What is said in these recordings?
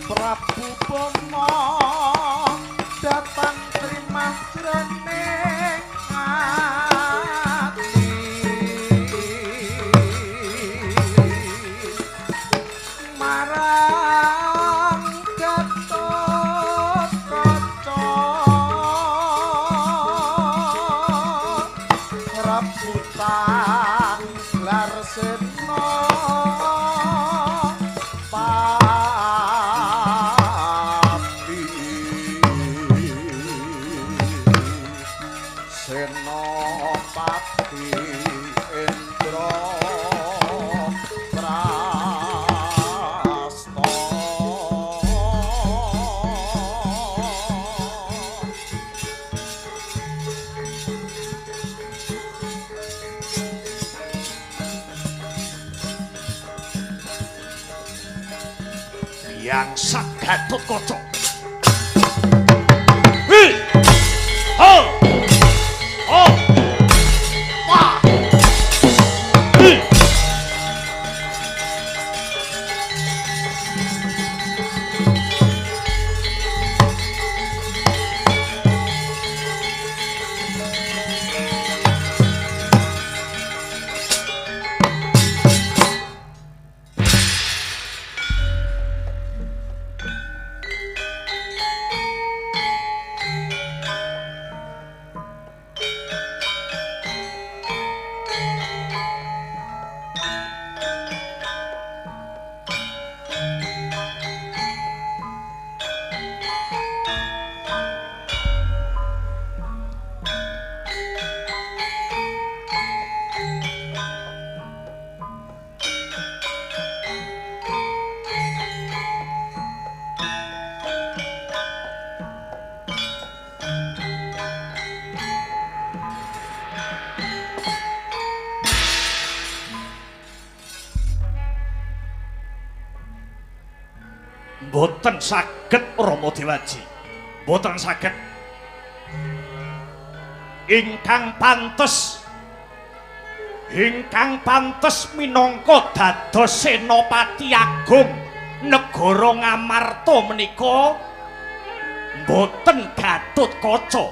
Prabu Bama datang trimah jroning ati marang Gatotkaca rebutan gelar sena Senopati Indra Prasta. Biangsak Gatotkaca. Hi! Ho! Ho! Wah! Hi! Mboten saged Rama Dewaji. Mboten saged. Ingkang pantes minangka dados Senopati Agung negara Ngamarta menika mboten Gatotkaca.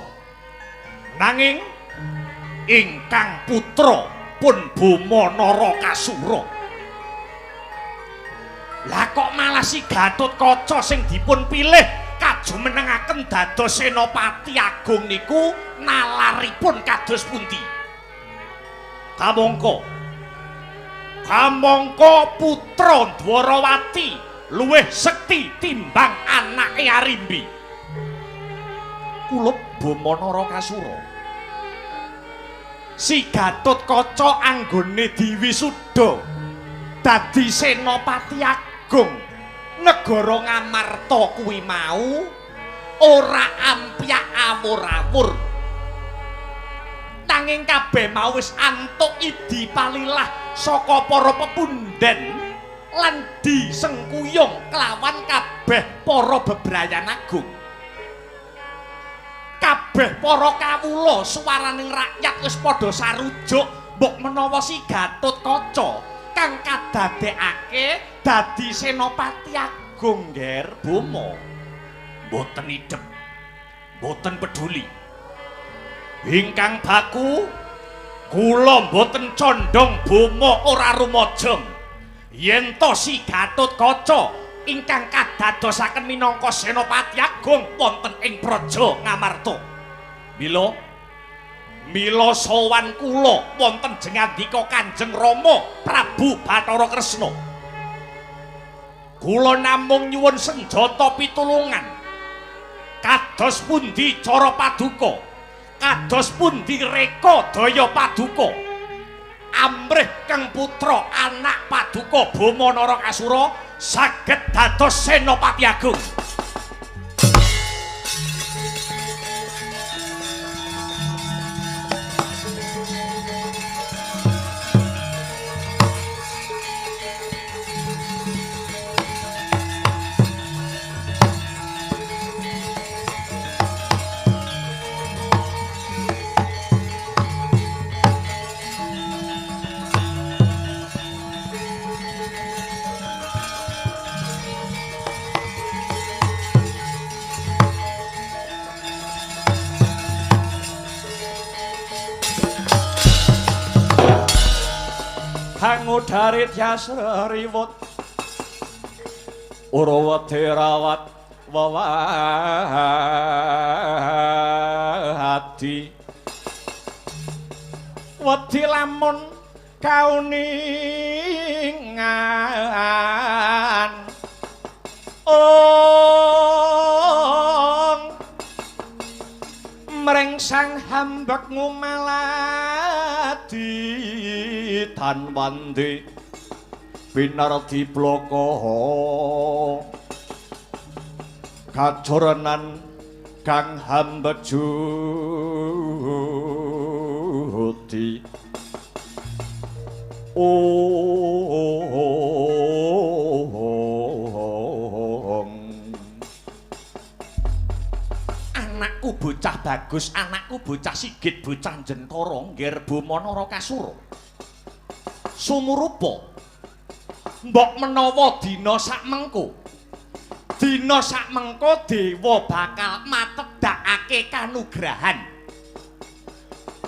Nanging ingkang putra pun Bama Narakasura. Lah kok malah si Gatotkaca sing dipun pilih kajumenengaken dados Senopati Agung niku nalaripun kados pundi? Kamangka putra Dwarawati luwih sekti timbang anake Arimbi. Kulup Bama Narakasura. Si Gatotkaca anggone diwisuda dadi Senopati Agung negara Ngamarta kuwi mau ora ampyak awur-awur. Nanging kabeh mau wis antuk idi palilah saka para pepunden lan disengkuyung kelawan kabeh para bebrayan agung. Kabeh para kawula suwaraning rakyat wis padha sarujuk mbok menawa si Gatotkaca kang kadadekake dadi Senopati Agung Nger Bama. Mboten idep, mboten peduli. Ingkang baku kula mboten condhong Bama ora rumajeng yen to si Gatotkaca ingkang kadadosaken minangka Senopati Agung wonten ing Praja Ngamarta. Mila sowan kula wonten jengandika Kanjeng Rama Prabu Bathara Kresna. Kula namung nyuwun senjata pitulungan. Kados pundi cara paduka? Kados pundi reka daya paduka? Amrih kang putra anak paduka Bama Narakasura saged dados Senopati Agung. ngudari tias riwut Urawati rawat wewadi wedi lamun kauningan ong mring sang hambek ngumaladi tan wandi binardi bloko kajorenan kang hambek judi ong. Anakku bocah bagus, anakku bocah sigit, bocah jentara, nggir Boma Narakasura. Sumurupa mbok menawa dina sakmengko, dina sakmengko dewa bakal matedhakake kanugrahan.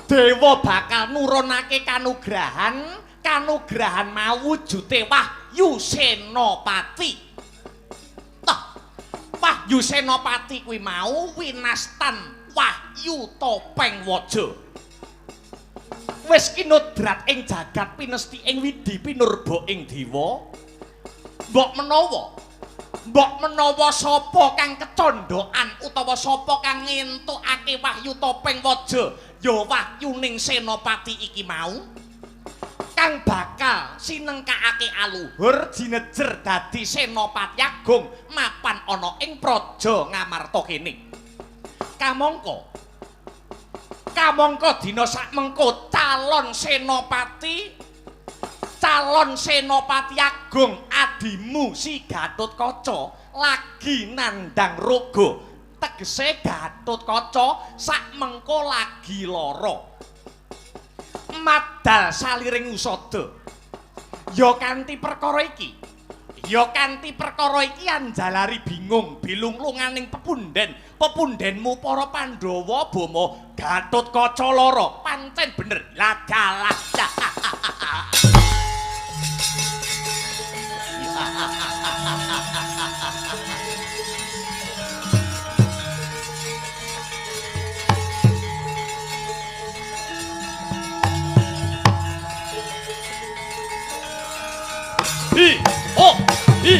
Dewa bakal nurunake kanugrahan, kanugrahan mawujute Wahyu Senopati. Toh, Wahyu Senopati kuwi mau winastan Wahyu Topeng Waja. Wis kinodrat ing jagat pinesti ing widi pinurba ing dewa. Mbok menawa sapa kang kecondhokan utawa sapa kang ngentukake Wahyu Topeng Waja ya wahyuning Senopati iki mau kang bakal sinengkakake aluhur jinejer dadi Senopati Agung mapan ana ing praja Ngamarta kene. Kamangka kamangka dina sakmengko calon Senopati Agung adimu si Gatotkaca lagi nandhang raga. Tegese Gatotkaca sakmengko lagi lara. Madal saliring usada. Ya kanthi perkara iki. Ya kanthi perkara iki anjalari bingung bilunglunganing pepunden. Pepundenmu para Pandhawa Boma Gatotkaca lara. Pancen bener. Lah dalah. I O I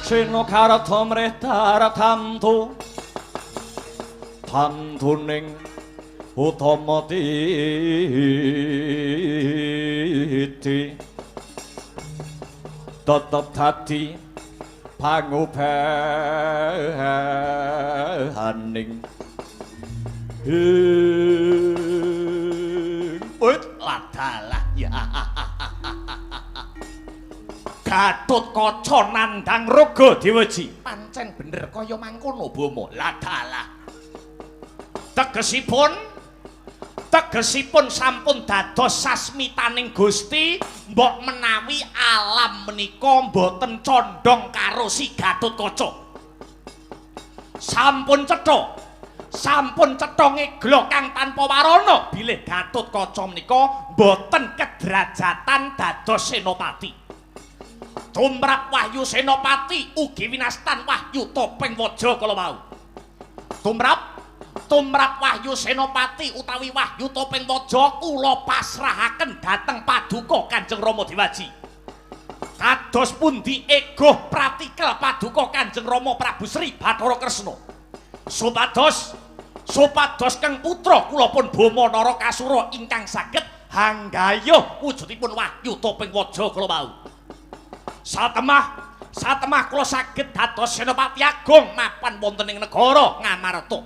Sena karta mrih darathamtu thamtuning utama titi tetep dadi pangubahaning ing ut ladalah ya. Gatotkaca nandhang raga Dewaji. Pancen bener kaya mangkono Boma. Ladalah. Tegesipun sampun dados sasmitaning Gusti mbok menawi alam menika mboten condong karo si Gatotkaca. Sampun cetha. Sampun cetha ngeglo kang tanpa warana bilih Gatotkaca menika mboten kedrajatan dados senopati. Tumrap Wahyu Senopati ugi winastan Wahyu Topeng Waja kala wau. Tumrap Wahyu Senopati utawi Wahyu Topeng Waja kula pasrahaken dhateng Paduka Kanjeng Rama Dewaji. Kados pundi egoh pratikel Paduka Kanjeng Rama Prabu Sri Bathara Kresna. Supados keng putra kula pun Boma Narakasura ingkang saged hanggayuh wujudipun Wahyu Topeng Waja kala wau. Satemah kula saged dados Senopati Agung mapan wonten ing negara Ngamarta.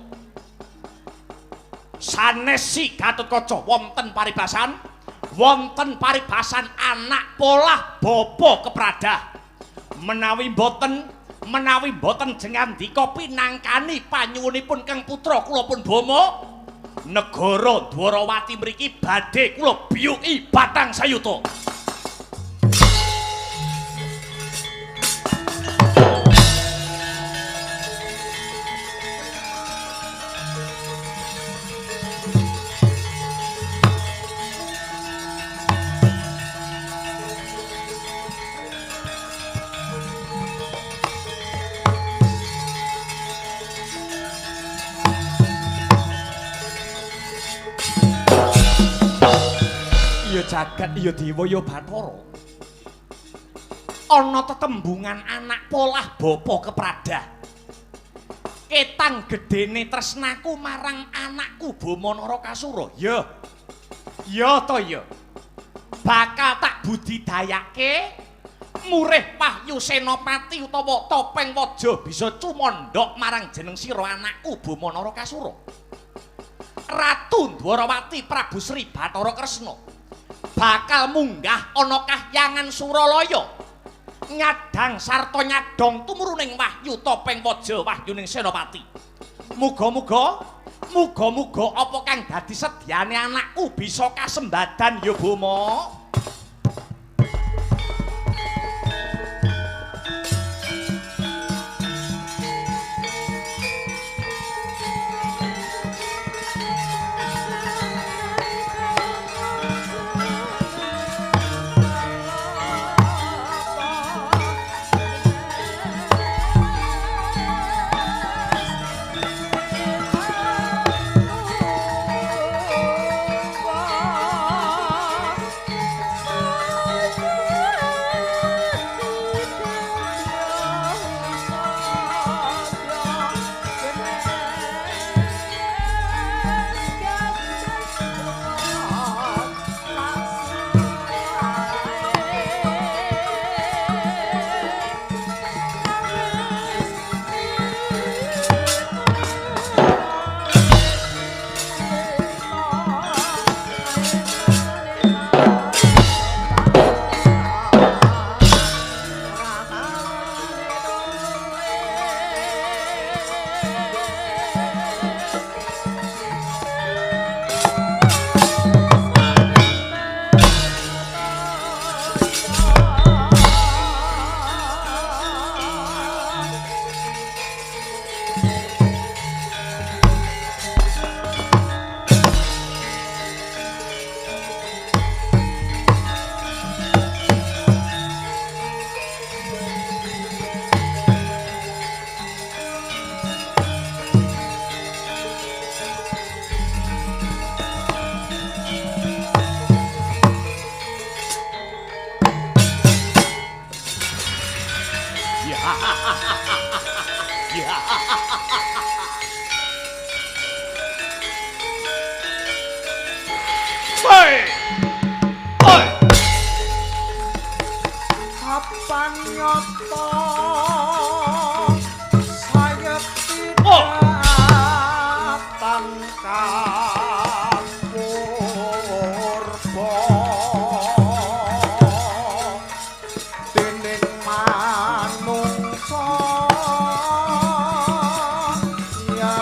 Sanes si Gatotkaca wonten paribasan, wonten paribasan anak polah bapa kepradah. Menawi mboten jengandika pinangkani panyuwunipun Kang Putra kula pun Bama, negara Dwarawati mriki badhe kula biyuki batang sayuta. Iya jagat, iya dewa, iya bathara. Ana tetembungan anak polah bapa kepradah. Ketang gedene tresnaku marang anakku Bama Narakasura. Ya. Ya to ya. Bakal tak budidayake murih wahyu senopati utawa topeng waja bisa cumandhak marang jeneng sira anakku Bama Narakasura. Ratu Dwarawati Prabu Sri Bathara Kresna bakal munggah ana kahyangan Suralaya nyadang sarta nyadong tumuruning wahyu topeng waja wahyuning senopati. Muga-muga apa kang dadi sedyane anakku bisa kasembadan ya Bama. Kapan nyata sayekti datang kapurba dening manungsa ya.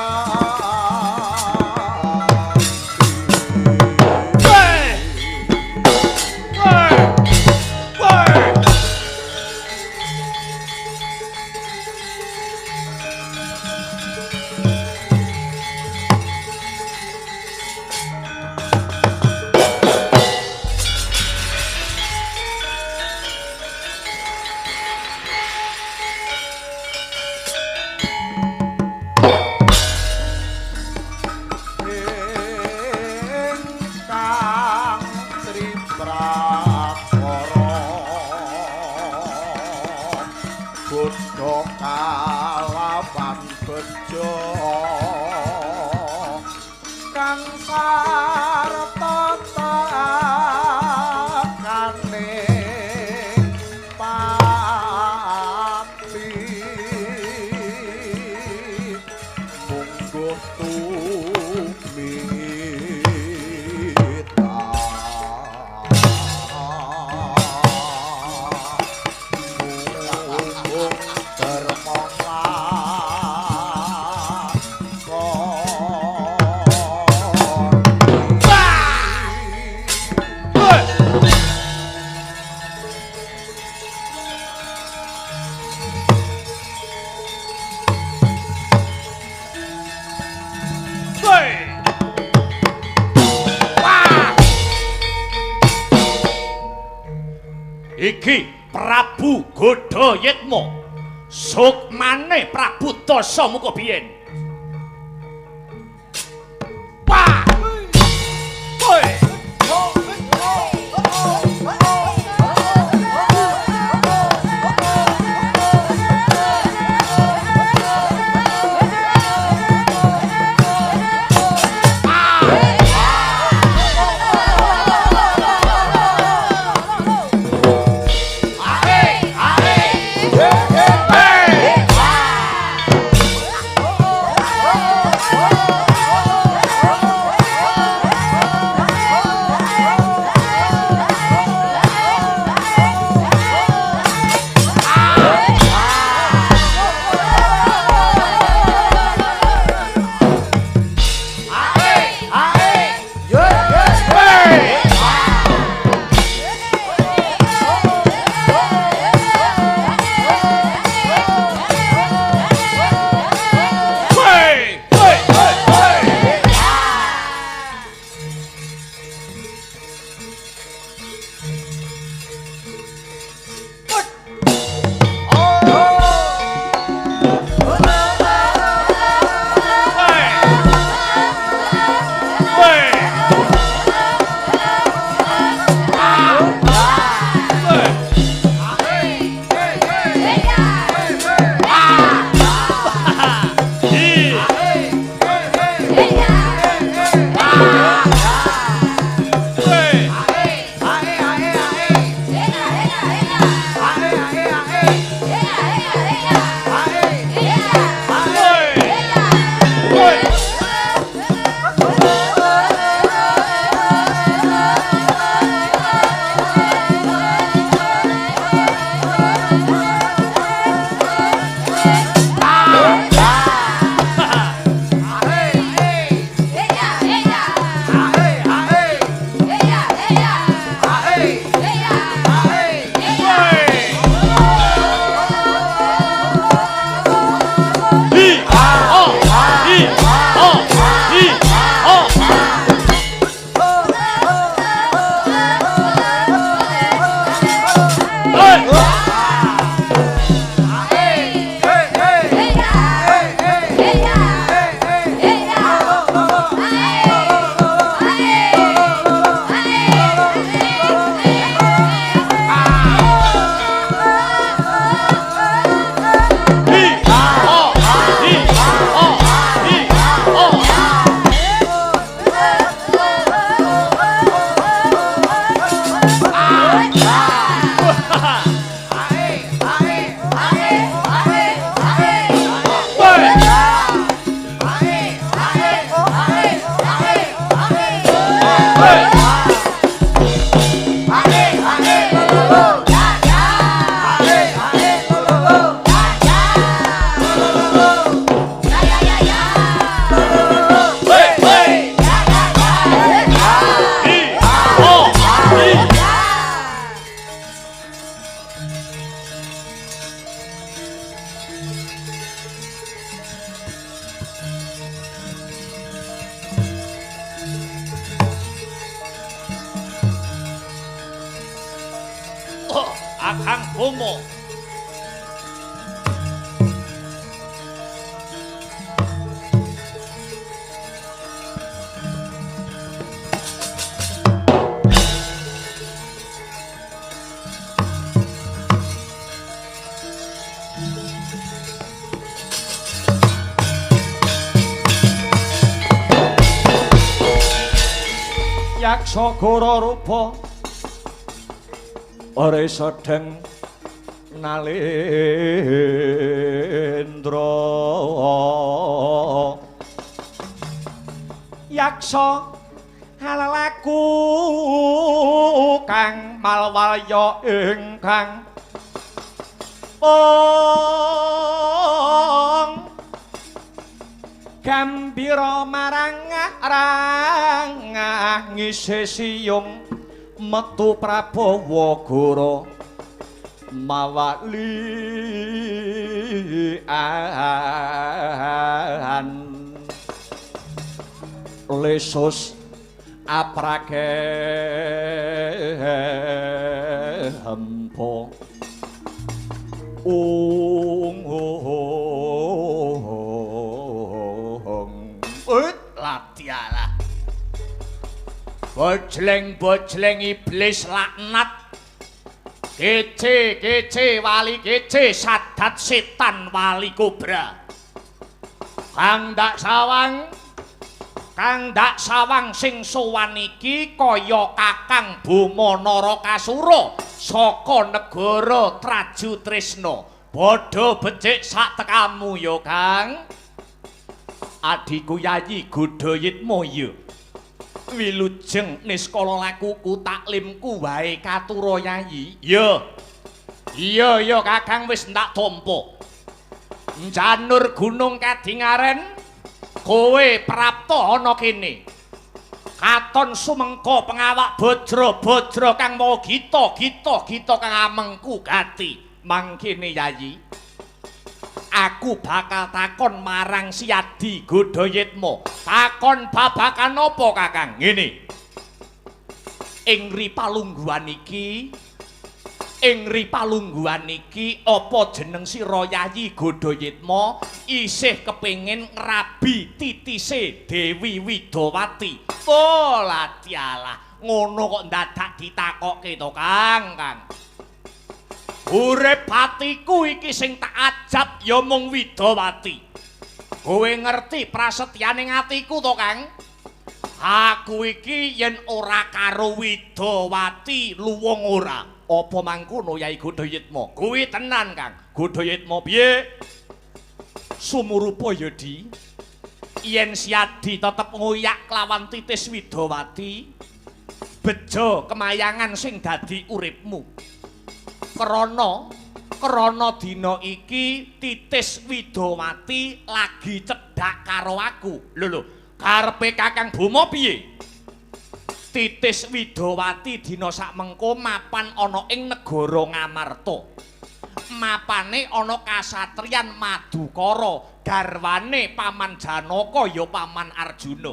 Iki Prabu Godhayitma. Sukmane Prabu Dasamuka biyen. Wah! Woi! Akang Bomo. Yaksa Goro rupa ora sedeng nalendra yaksa halalaku kang malwalya ingkang ong gambira marang rangah ngisi siyung metu Prabawa Goro mawalian lesus apragehan. Dampa ung latialah. Bojleng-bojleng iblis laknat. Kece kece wali kece sadat setan wali kobra. Kang dak sawang, kang dak sawang sing sowan iki kaya Kakang Boma Narakasura saka negara Traju Tresna. Padha becik sak tekamu ya, Kang. Adhiku Yayi Godhayitma ya. Wilujeng niskala lakuku taklimku wae katura Yayi. Iya. Iya ya Kakang wis ndak tampa. Njanur gunung kadingaren kowe prapta ana kene. Katon sumengko pengawak bajra-bajra kang mawa gita gita gita kang amengku gati. Mangkene Yayi, aku bakal takon marang si Adi Godhayitma. Takon babagan apa Kakang? Ngene. Ing ri palungguhan iki, ing ri palungguhan iki apa jeneng sira Yayi Godhayitma isih kepengin ngrabi titise Dewi Widawati? Oh latialah, ngono kok ndadak ditakokke to Kang, Kang. Urip atiku iki sing tak ajab ya mung Widawati. Kowe ngerti prasetyane atiku to, Kang? Aku iki yen ora karo Widawati luwung ora. Apa mangkono Yai Godhayitma? Kuwi tenan, Kang. Godhayitma piye? Sumurupa ya, Di. Yen si Adi tetep ngoyak kelawan titis Widawati, bejo kemayangan sing dadi uripmu. Krana krana dina iki titis Widawati lagi cedhak karo aku. Lho lho, karepe Kakang Boma piye? Titis Widawati dina sakmengko mapan ana ing negara Ngamarta. Mapane ana kasatriyan Madukara, garwane Paman Janaka ya Paman Arjuna.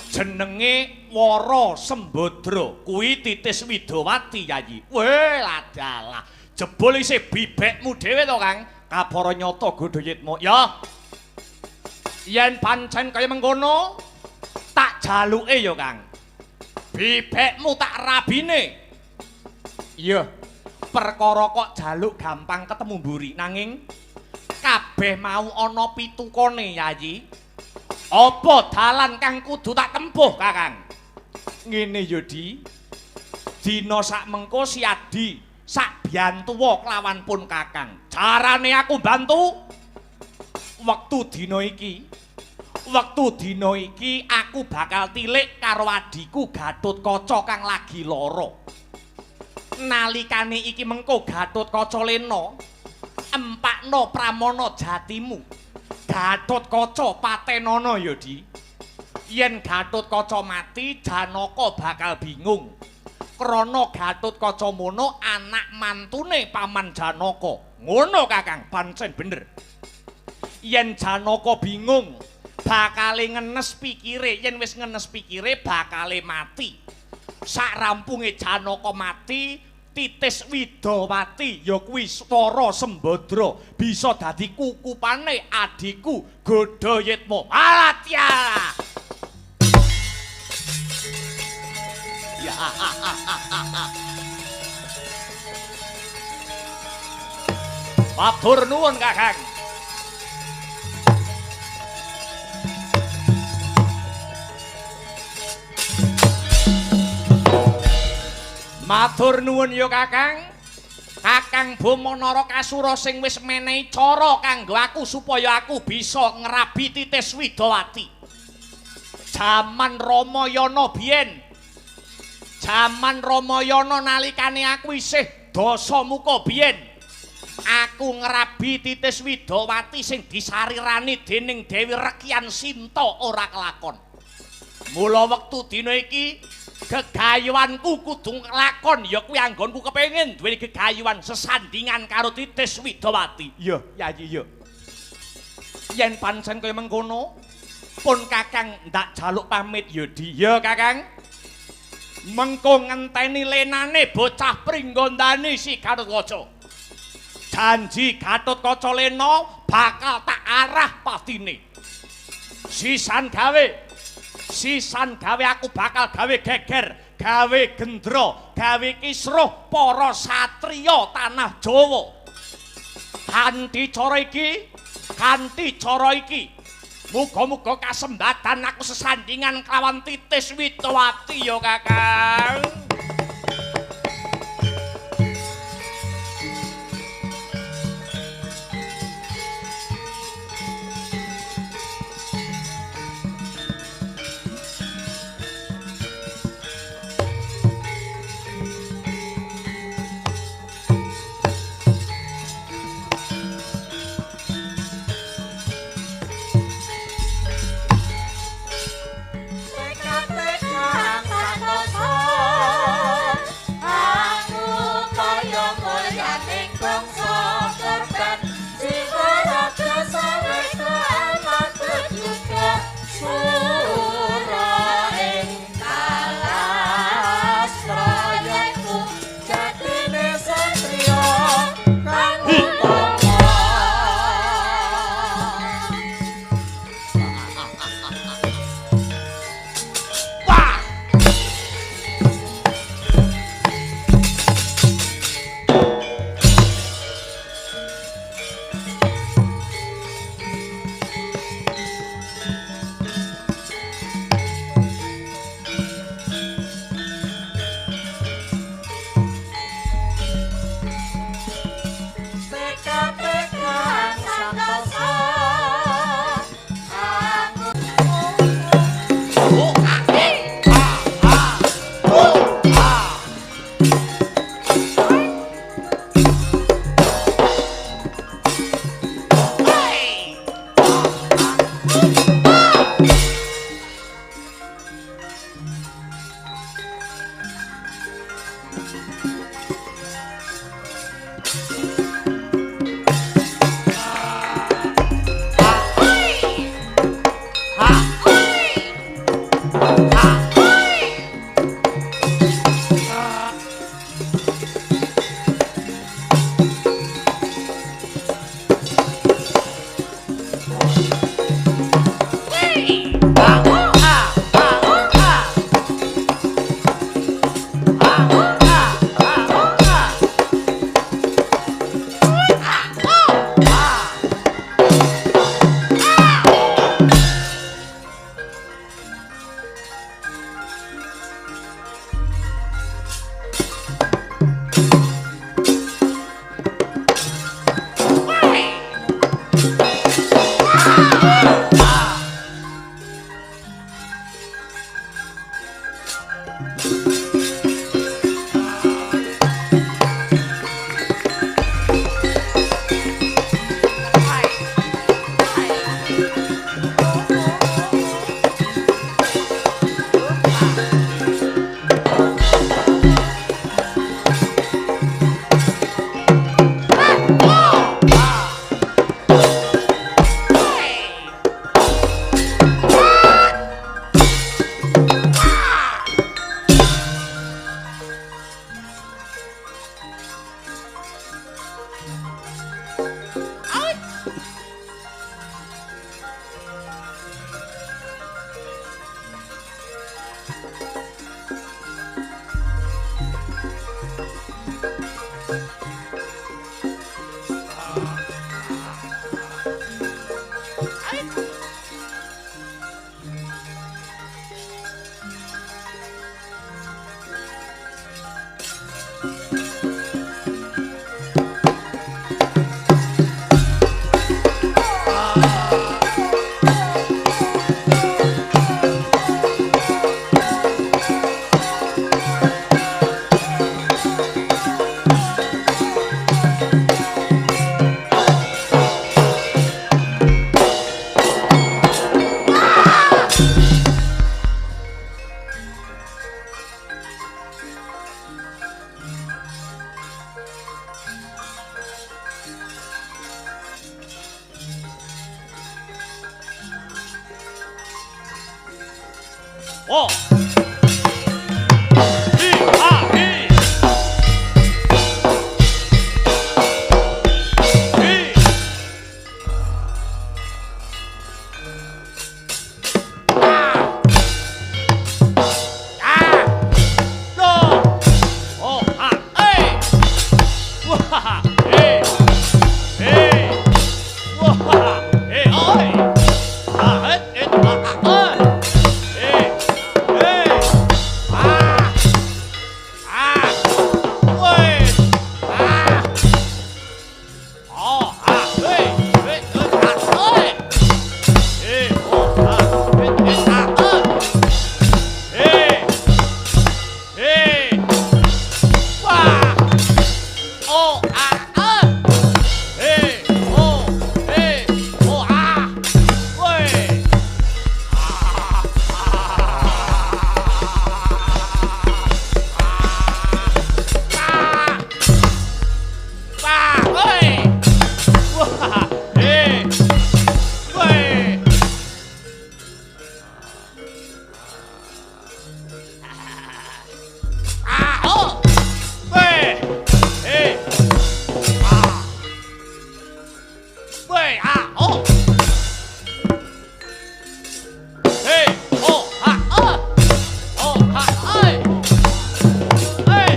Jenenge Wara Sembadra, kuwi titis Widawati Yayi. Weh ladalah, jebul isih bibekmu dhewe to Kang. Kapara nyata Godhayitma. Ya. Yen pancen kaya mengkono, tak jaluke ya Kang. Bibekmu tak rabine. Iya. Perkara kok jaluk gampang ketemu mburi, nanging kabeh mau ana pitukane Yayi. Apa dalan kang kudu tak tempuh, Kakang? Ngene ya, Di. Dina sakmengko si Adi sak biyantuwa kelawan pun Kakang. Carane aku bantu wektu dina iki. Wektu dina iki aku bakal tilik karo adhiku Gatotkaca kang lagi lara. Nalikane iki mengko Gatotkaca lena, empakno pramana jatimu. Gatotkaca patenono ya, Di. Yen Gatotkaca mati, Janaka bakal bingung. Krana Gatotkaca mono anak mantune Paman Janaka. Ngono Kakang, pancen bener. Yen Janaka bingung, bakale ngenes pikire. Yen wis ngenes pikire bakale mati. Sak rampunge Janaka mati, titis Widawati ya kuwi Swara Sembadra bisa dadi kukupane adhiku Godhayitma. Alatya. Ya. Matur nuwun Kakang. Matur nuwun ya Kakang. Kakang Boma Narakasura sing wis menehi cara kanggo aku supaya aku bisa ngrabi titis Widawati. Jaman Ramayana biyen. Jaman Ramayana nalikane aku isih dasamuka biyen. Aku ngrabi titis Widawati sing disarirani dening Dewi Rekyan Sinta ora kelakon. Mula wektu dina iki gegayuhanku kudu nglakon ya kuwi anggonku kepengin duweni gegayuhan sesandingan karo titis Widawati. Iya, Yayi iya. Yen pancen kaya mengkono, pun Kakang ndak jaluk pamit ya, Di. Ya, Kakang. Mengko ngenteni lenane bocah Pringgondani si Gatotkaca. Janji Gatotkaca Lena bakal tak arah patine. Sisan gawe aku bakal gawe geger, gawe gendra, gawe kisruh para satriya tanah Jawa. Kanthi cara iki, muga-muga kasembatan aku sesandingan kelawan Titis Witowati ya Kakang. Oh. Wah, eh. Eh. Wah, eh, oi. Ah, eh, eh, ah, ah, eh. Eh. Ah. Ah. Woi. Ah. Oh, ah, eh, eh, ah, oi. Eh, oh, ah, eh, eh, ah, eh. Eh. Eh. Wah. Oh, ah, eh. Eh, oh, eh, oh, ah. Woi. Ah, ah. Wah, woi. Wah, eh. Woi. Ah, oh. Woi. Eh. Ah. Woi, ah, oh. Hey, oh, ha, ah. Oh, ha, ai. Hey.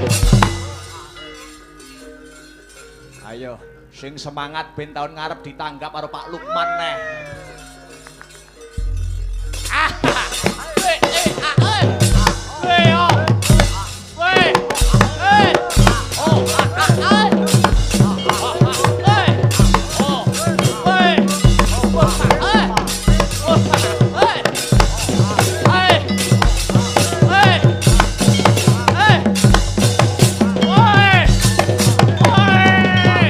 Ayo, sing semangat ben taun ngarep ditanggap karo Pak Lukman neh. Ah. Eh, eh, ah, eh. Weh, oh. Weh. Eh. Oh, ah, ah, ah. Eh. Oh. Weh. Wah, eh. Wah, eh. Eh. Eh. Eh. Woi. Woi.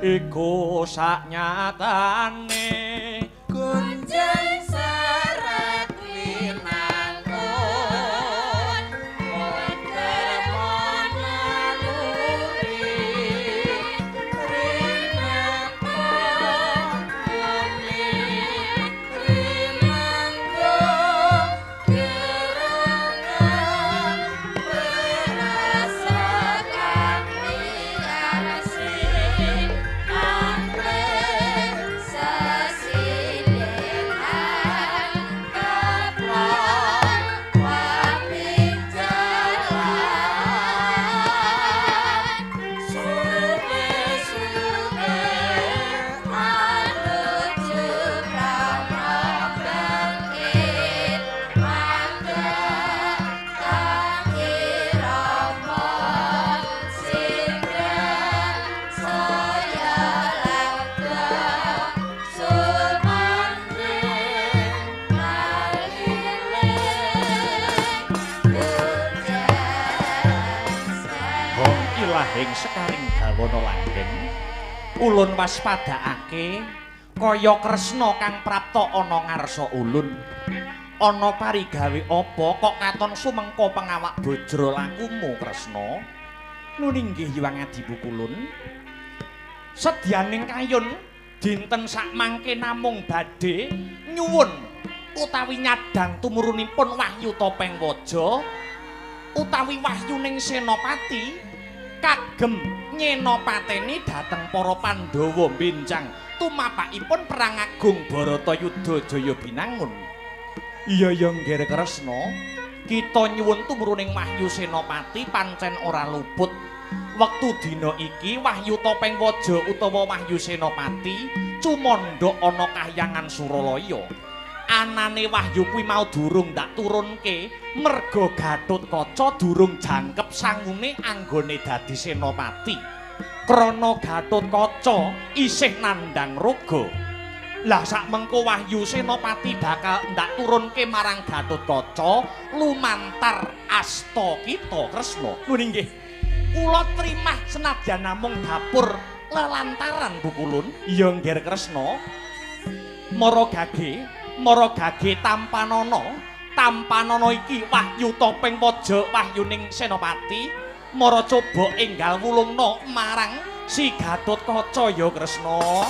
Iku saknyatane Gunjang seret winangun Wonten naluri Rinapa bumi Rinanggo gerangan Berasa kami asing Amrih sesidenan Keplok waping jalan Suwe-suwe anuju prana bangkit Mandek kang irama Sindren saya langgeng Sumanding maliling Hujan Hong ilahing sekaring bawana langgeng ulun waspadakake kaya Kresna kang prapta ana ngarsa ulun. Ana parigawe apa kok katon sumengko pengawak bajra lakumu Kresna? Nun inggih Hyang Adibu kulun. Sedyaning kayun dinten sakmangke namung badhe nyuwun utawi nyadang tumurunipun wahyu topeng waja utawi wahyuning senopati kagem nyenopateni dhateng para Pandhawa benjang tumapakipun perang agung Bharatayuda Jaya Binangun. Iya ya nggih Kresna, kita nyuwun tumuruning wahyu senopati pancen ora luput. Wektu dina iki wahyu topeng waja utawa wahyu senopati cumandha ana kahyangan Suralaya. Anane wahyu kuwi mau durung ndak turunke merga Gatotkaca durung jangkep sangune anggone dadi senopati. Krana Gatotkaca isih nandhang raga. Lah sak mengko wahyu senopati bakal ndak turunke marang Gatotkaca lumantar asta kita Kresna. Lho nggih. Kula trimah senadyan namung dapur lelantaran Pukulun. Iya nggih Kresna. Mara gage tampanana, tampanana iki wahyu topeng waja wahyuning senopati. Mara coba enggal wulungna marang si Gatotkaca ya Kresna.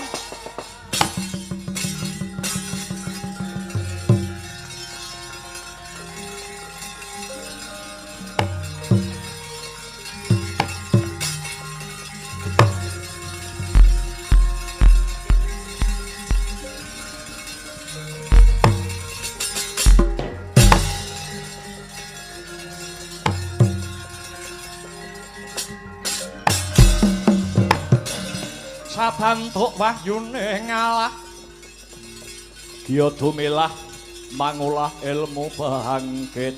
Sabantuk wahyune ngalah giya dumilah mangulah ilmu bangkit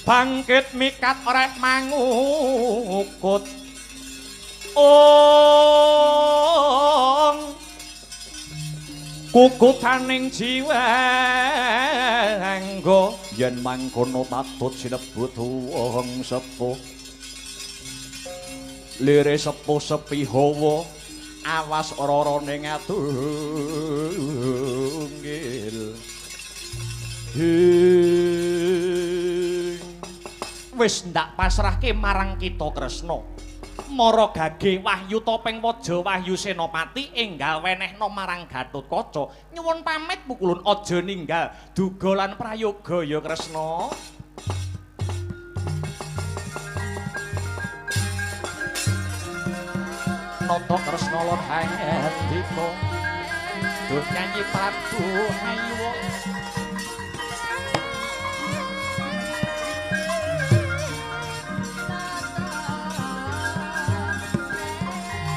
bangkit mikat oreh mangukut ong kukutaning jiwangga yen mangkono patut sinebut wong sepuh lire sepuh sepi hawa awas ora-orane ngatunggil. Wis ndak pasrahke marang kita Kresna. Mara gage wahyu topeng waja wahyu senopati enggal wenehna marang Gatotkaca. Nyuwun pamit Pukulun, aja ninggal duga lan prayoga ya Kresna. Nata Kresna lan hangendika duh nyanyi Prabu Hayuwa.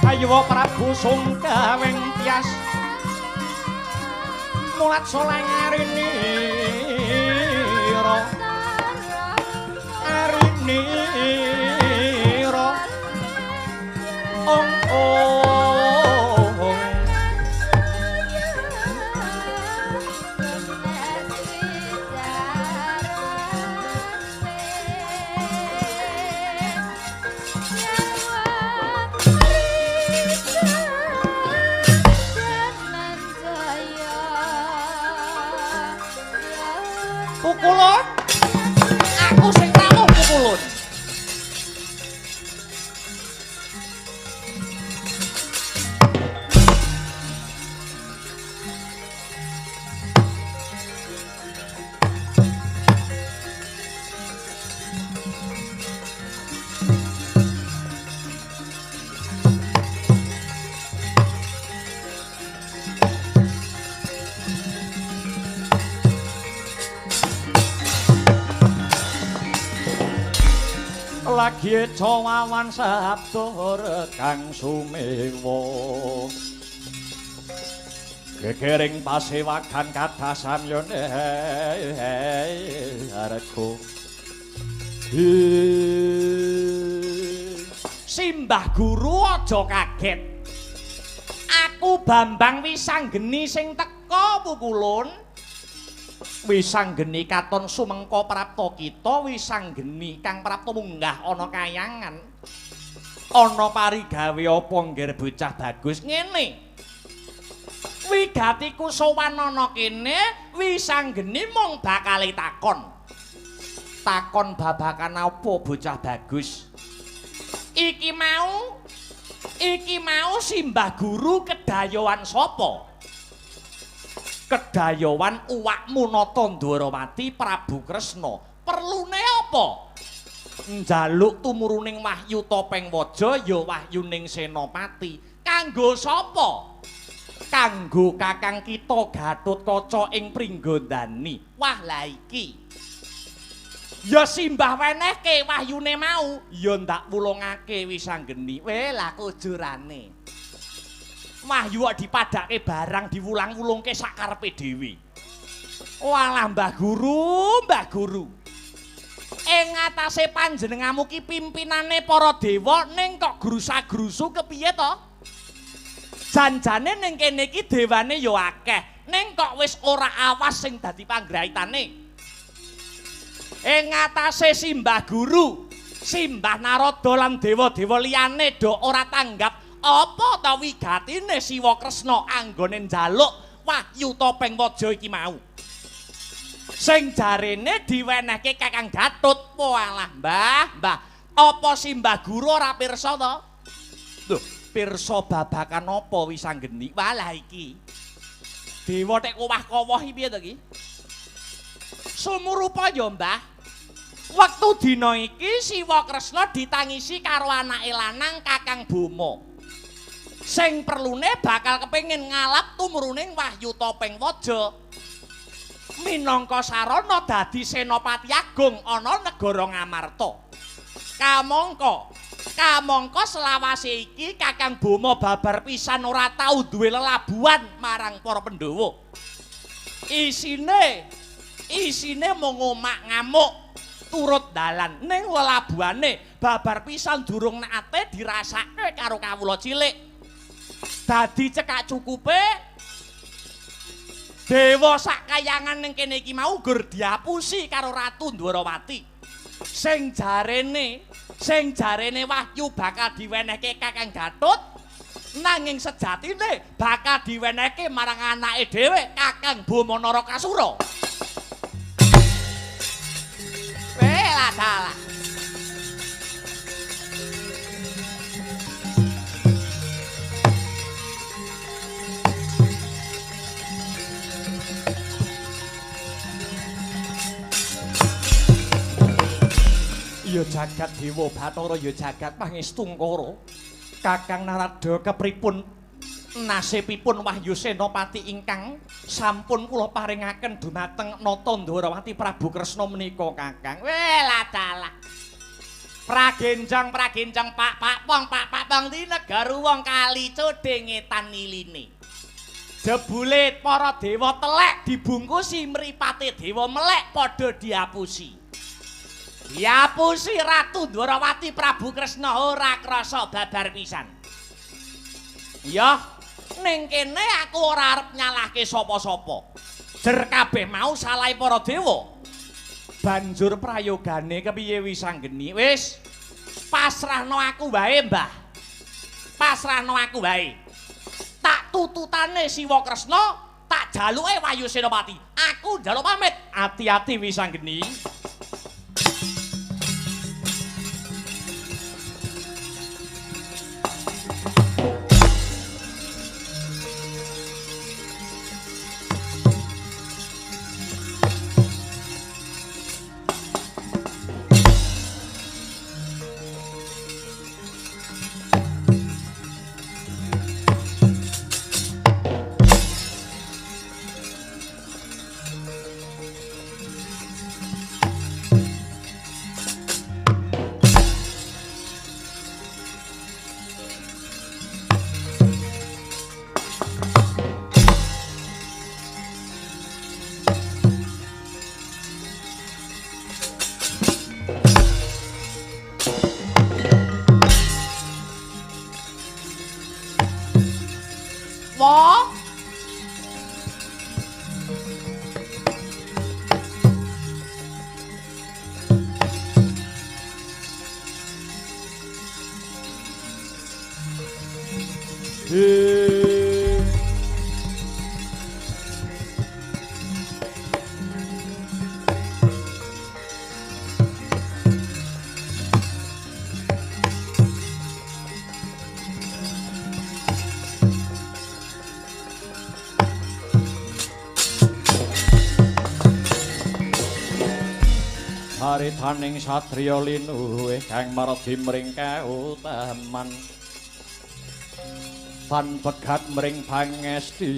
Hayuwa Prabu sungkawing tias mulat soleng arinira arinira ong ong. Pukulun, aku sing rawuh Pukulun. Lagi cawawan sabda kang sumewa gegering pasewagan kathah samyane arego. Simbah guru aja kaget. Aku Bambang Wisanggeni sing teka Pukulun. Wisanggeni katon sumengko prapta kita, Wisanggeni kang prapta munggah ana kayangan. Ana parigawe apa ngger bocah bagus ngene. Wigatiku sowan ana kene, Wisanggeni mung bakal takon. Takon babakan apa bocah bagus? Iki mau simbah guru kedayoan sapa? Kedayowan uwakmu Nata Ndwarawati Prabu Kresna. Perlune apa? Njaluk tumuruning wahyu topeng waja ya wahyuning senopati. Kanggo sapa? Kanggo kakang kita Gatotkaca ing Pringgondani. Wah lah iki. Ya simbah wenehke wahyune mau, ya ndak wulungake Wisanggeni. Weh lah kujurane. Wahyu kok dipadhake barang diwulang-wulungke sak karepe dhewe. Walah Mbah Guru, Mbah Guru. Ing ngatasé panjenenganmu ki pimpinane para dewa ning kok grusa-grusu kepiye to? Janjane ning kene iki dewane ya akeh, ning kok wis ora awas sing dadi panggraitane. Ing ngatasé Simbah Guru, Simbah Narada lan dewa-dewa liyane do ora tanggap apa ta wigatine Siwa Kresna anggone njaluk wahyu topeng waja iki mau. Sing jarene diwenehke Kakang Gatut. Walah Mbah, Mbah, apa Simbah Guru ora pirsa to? Lho, pirsa babakan apa Wisanggeni? Walah iki. Dewa tek kowah-kowoh iki piye to iki? Sumurupa ya, Mbah. Wektu dina iki Siwa Kresna ditangisi karo anake lanang Kakang Boma. Sing perlune bakal kepengin ngalap tumruning wahyu topeng waja. Minangka sarana dadi Senopati Agung ana negara Ngamarta. Kamangka selawase iki Kakang Boma babar pisan ora tau duwe lelabuhan marang para Pandhawa. Isine mung ngomak ngamuk turut dalan ning lelabuhane babar pisan durung nate dirasake karo kawula cilik. Dadi cekak cukupe dewa sak kayangan ning kene iki mau gur diapusi karo Ratu Ndwarawati. Sing jarene wahyu bakal diwenehke Kakang Gatut, nanging sejatine bakal diwenehke marang anake dhewe Kakang Boma Narakasura. Welah dalah. Ya jagat Dewa Bathara, ya jagat Pangestungkara. Kakang Narada kepripun nasibipun Wahyu Senopati ingkang sampun kula paringaken dumateng Nata Ndwarawati Prabu Kresna menika Kakang. Welah dalah. Pragenjang pragenjang pak pak pong pak pak pong dinegaru wong kali codhe ngetan iline. Jebule para dewa telek dibungkusi mripate dewa melek padha diapusi. Diapusi Ratu Ndwarawati Prabu Kresna ora krasa babar pisan. Ya, ning kene aku ora arep nyalahke sapa-sapa. Jer kabeh mau salahe para dewa. Banjur prayogane kepiye Wisanggeni? Wis, pasrahno aku wae, Mbah. Pasrahno aku wae. Tak tututane Siwa Kresna, tak jaluke Wahyu Senopati. Aku njaluk pamit. Ati-ati Wisanggeni. Haritaning satriya linuwih kang mardi mring kautaman tan pegat mring pangestine.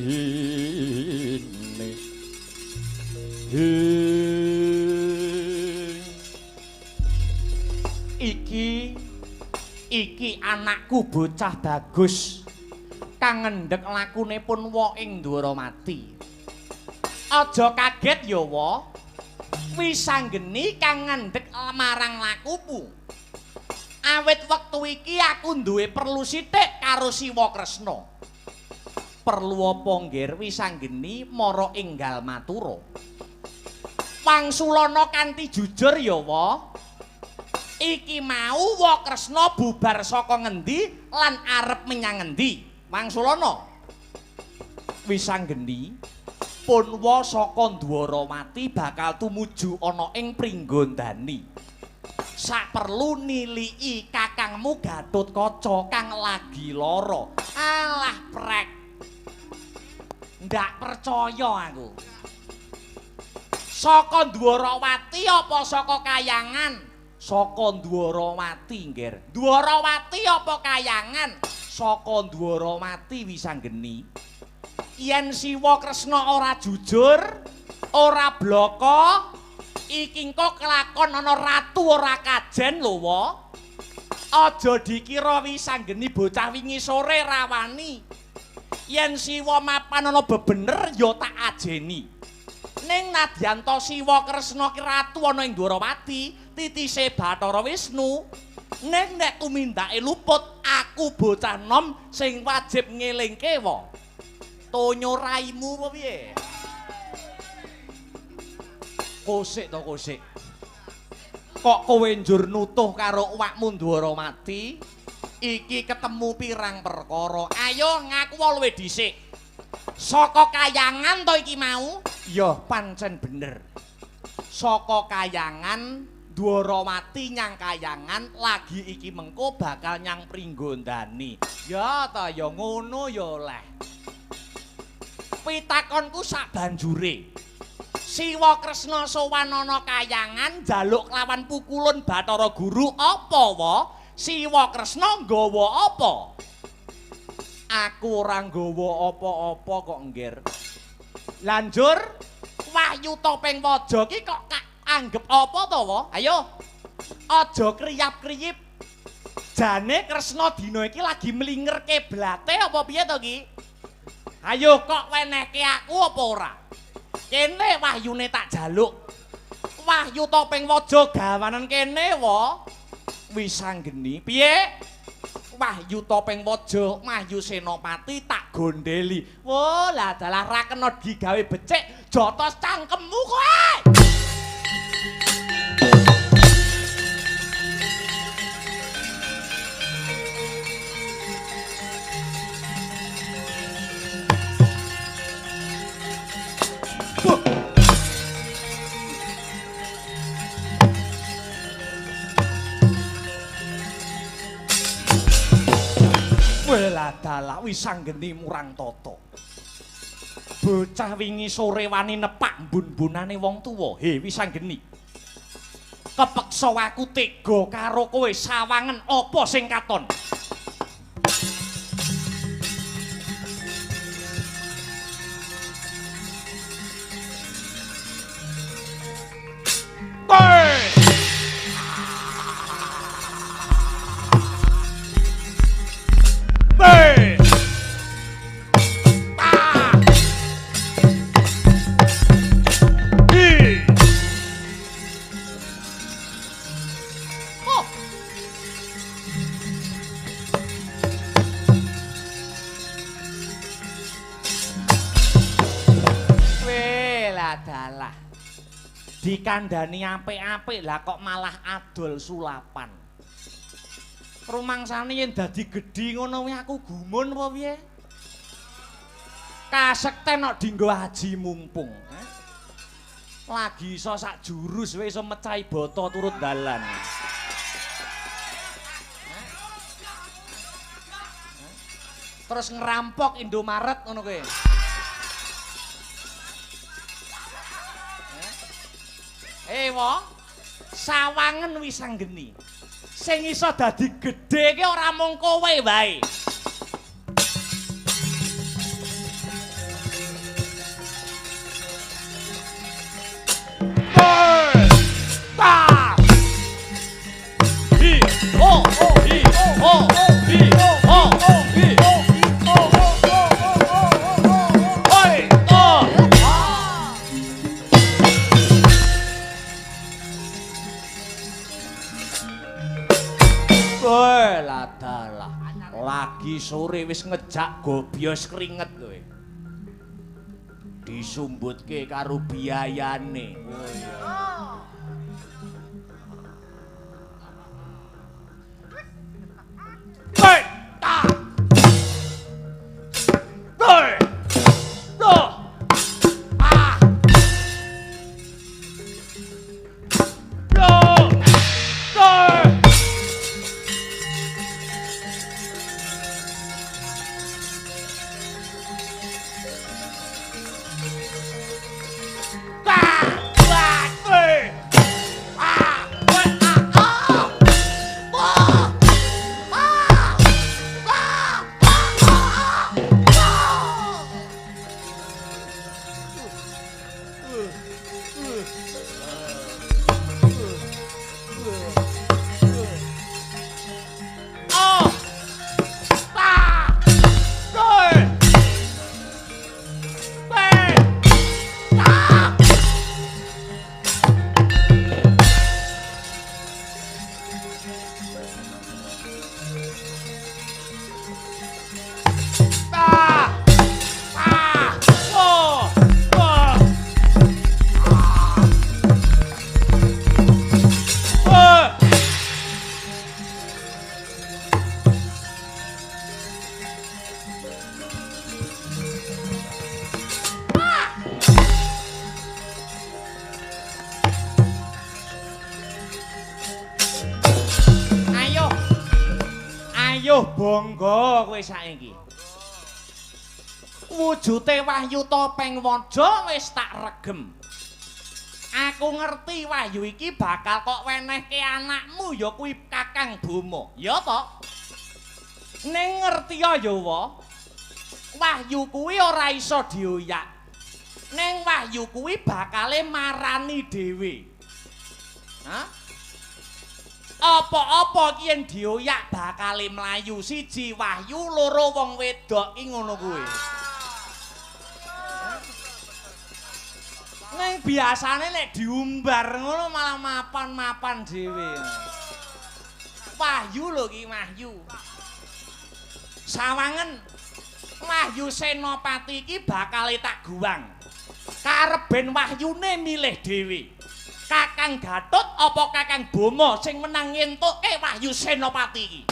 Iki anakku bocah bagus Kang ngendhek lakune pun wa ing Dwarawati. Aja kaget ya wa. Wisanggeni kang ngendhek marang lakumu. Awit wektu iki aku duwe perlu sithik karo Siwa Kresna. Perlu apa nggir Wisanggeni mara enggal matura. Wangsulana kanthi jujur ya wa. Iki mau wa Kresna bubar saka ngendi lan arep menyang ngendi? Wangsulana. Wisanggeni pun wa saka Dwarawati bakal tumuju ana ing Pringgondani. Saperlu niliki kakangmu Gatotkaca kang lagi lara. Alah prek. Ndak percaya aku. Saka Dwarawati apa saka Kayangan? Saka Dwarawati, nggir. Dwarawati apa Kayangan? Saka Dwarawati Wisanggeni. Yen Siwa Kresna ora jujur, ora blaka, iki engko kelakon ana ratu ora kajen lho wa. Aja dikira Wisanggeni bocah wingi sore rawani. Yen Siwa mapan ana bebener ya tak ajeni. Ning nadyan ta Siwa Kresna ki ratu ana ing Dwarawati, titise Bathara Wisnu. Ning nek tumindake luput, aku bocah nom sing wajib ngelingke wa. Tonyo raimu apa piye? Kosik to kosik. Kok kowe njur nutuh karo awakmu Dwarawati? Iki ketemu pirang perkara. Ayo ngaku luwih dhisik. Saka Kayangan to iki mau? Ya pancen bener. Saka Kayangan Dwarawati nyang Kayangan lagi iki mengko bakal nyang Pringgondani. Ya ta ya ngono ya oleh. Pitakonku sak banjure. Siwa Kresna sowan ana Kayangan njaluk lawan pukulun Bathara Guru apa wa? Siwa Kresna nggawa apa? Aku ora nggawa apa-apa kok nggir. Lanjur wahyu topeng waja ki kok anggep apa to wa? Ayo. Aja kriyap-kriyip. Jane Kresna dina iki lagi mlingerke blate apa piye to ki? Ayo kok wenehke aku apa ora? Kene wahyune tak jaluk. Wahyu topeng waja gawanen kene wa. Wisanggeni piye? Wahyu topeng waja Wahyu Senopati tak gondeli. Wo lah dalah ra kena digawe becik, jotos cangkemmu kowe. Welah dalah Wisanggeni murang tata. Bocah wingi sore wani nepak mbun-mbunane wong tuwa. He Wisanggeni. Kepeksa aku tega karo kowe sawangen apa sing katon. Dalah dikandani apik-apik lah kok malah adol sulapan. Rumangsane yen dadi gedhi ngono kuwi aku gumun apa piye? Kasekten kok dinggo aji mumpung. Lagi iso sak jurus wis iso mecahi bata turut dalan. Terus ngerampok Indomaret ngono kuwi. Ewa, sawangen Wisanggeni. Sing iso dadi gedhe ki ora mung kowe wae. Ta. Hi, ho, hi, ho, hi, ho, hi, ho, hi. Weh, ladalah. Lagi sore wis ngejak gobyos keringet kowe. Disumbutke karo biayane. Oh iya. Hei, ta. Hei. Do. Ah. Do. Do. Ayo bangga kowe saiki. Wujute Wahyu Topeng Waja wis tak regem. Aku ngerti wahyu iki bakal kok wenehke anakmu ya kuwi Kakang Boma. Ya to? Ning ngerti ya wa. Wahyu kuwi ora iso dioyak. Ning wahyu kuwi bakale marani dhewe. Hah? Apa-apa ki yen dioyak bakale mlayu siji wahyu loro wong wedok ki ngono kuwi. Ning biasane nek diumbar ngono malah mapan-mapan dhewe. Wahyu lho ki wahyu. Sawangen Wahyu Senopati iki bakale tak guwang. Karep ben wahyune milih dhewe. Kakang Gatot apa Kakang Boma sing menang ngentuke Wahyu Senopati iki?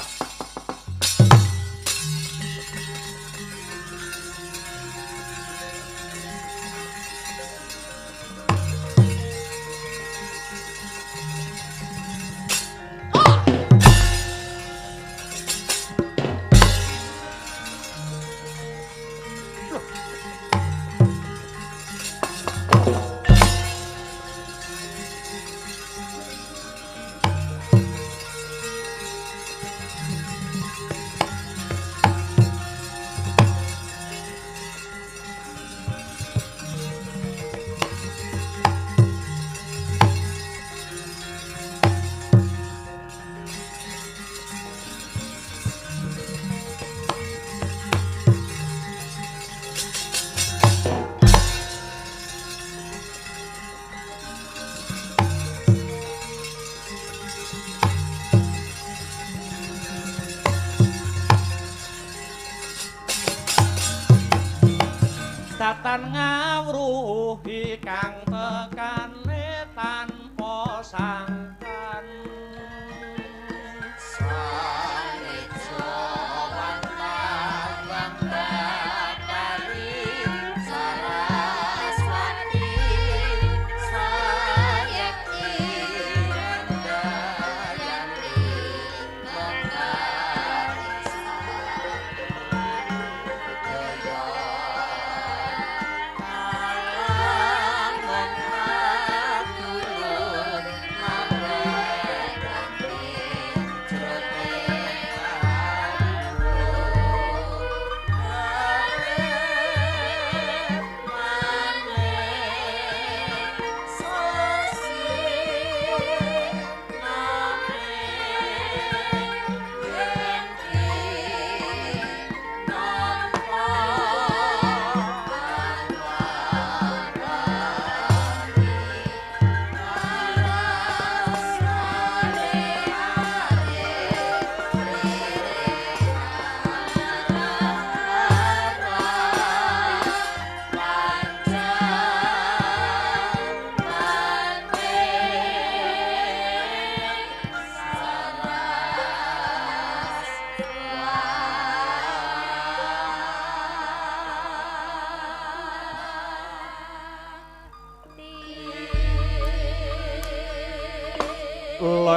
Datan ngawruhi kang tekane tanpa sangkan. Sanejo wantang batari Saraswati sayekti andayani mekar.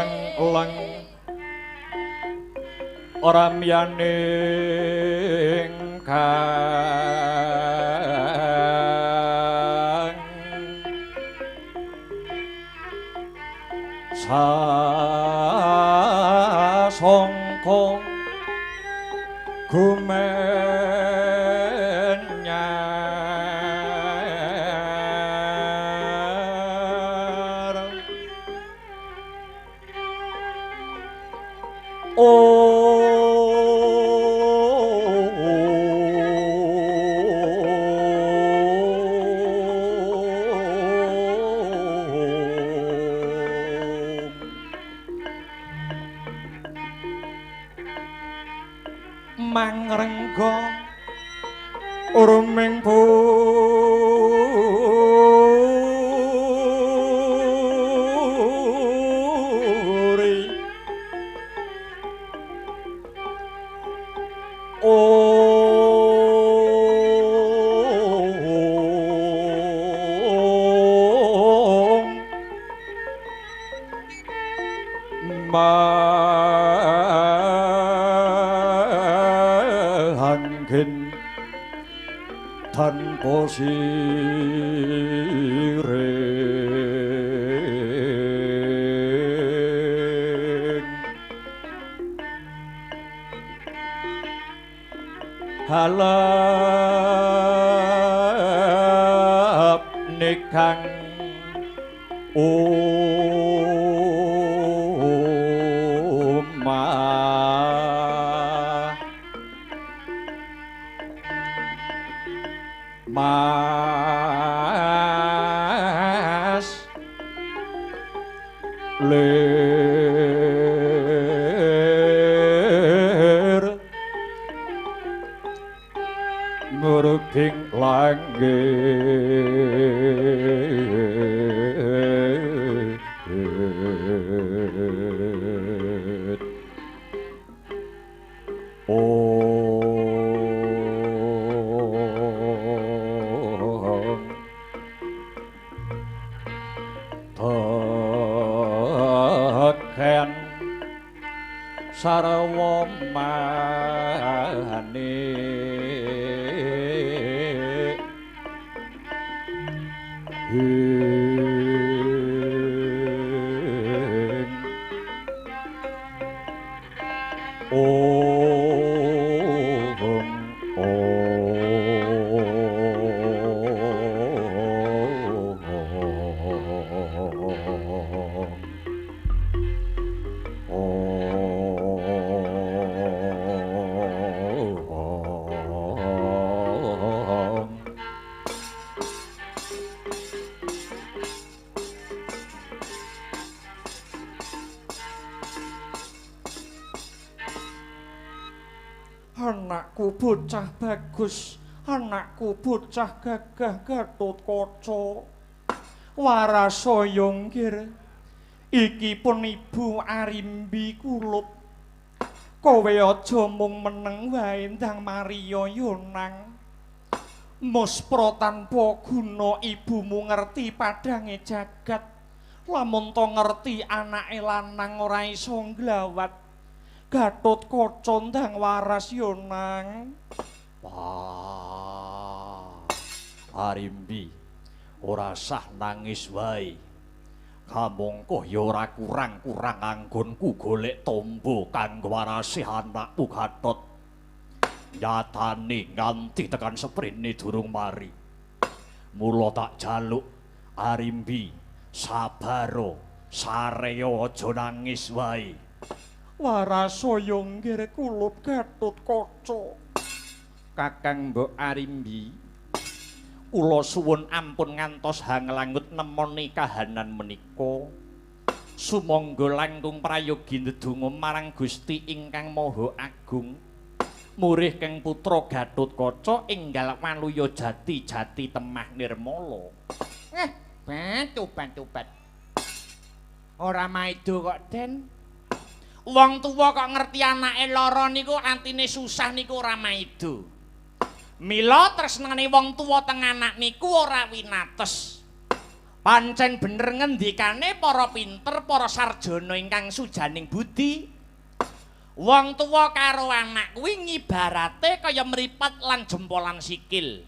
Leng-leng ramyaning kang sasongko gumenyar. Mangrengga urming puri Om Manggen tanpa siring halap nikang omah Mas lir nguruping langit Om sarwa manik ing om om. Anakku bocah bagus, anakku bocah gagah Gatotkaca. Warasaya nggir, iki pun ibu Arimbi kulup. Kowe aja mung meneng wae ndang mariya yonang. Muspra tanpa guna ibumu ngerti padhange jagat. Lamun to ngerti anake lanang ora iso nglawat. Gatotkaca ndang waras yonang. Wah, Arimbi, ora sah nangis wae. Kamangka ya ora kurang-kurang anggonku golek tombo kanggo warasi anakku Gatot. Nyatane nganti tekan seprene durung mari. Mula tak jaluk Arimbi, sabaro, sareya aja nangis wae. Warasaya nggir kulup Gatotkaca. Kakang Mbok Arimbi, kula suwun ampun ngantos hanglangut nemoni kahanan menika. Sumangga langkung prayogi ndedonga marang Gusti ingkang Maha Agung. Murih keng putra Gatotkaca enggal waluya jati-jati temah nirmala. Batu-batu-bat. Ora maido kok, Den. Wong tuwa kok ngerti anake lara niku atine susah niku ora maido. Mila tresnane wong tuwa teng anak niku ora winates. Pancen bener ngendikane para pinter, para sarjana ingkang sujaning budi. Wong tuwa karo anak kuwi ngibarate kaya mripat lan jempolan sikil.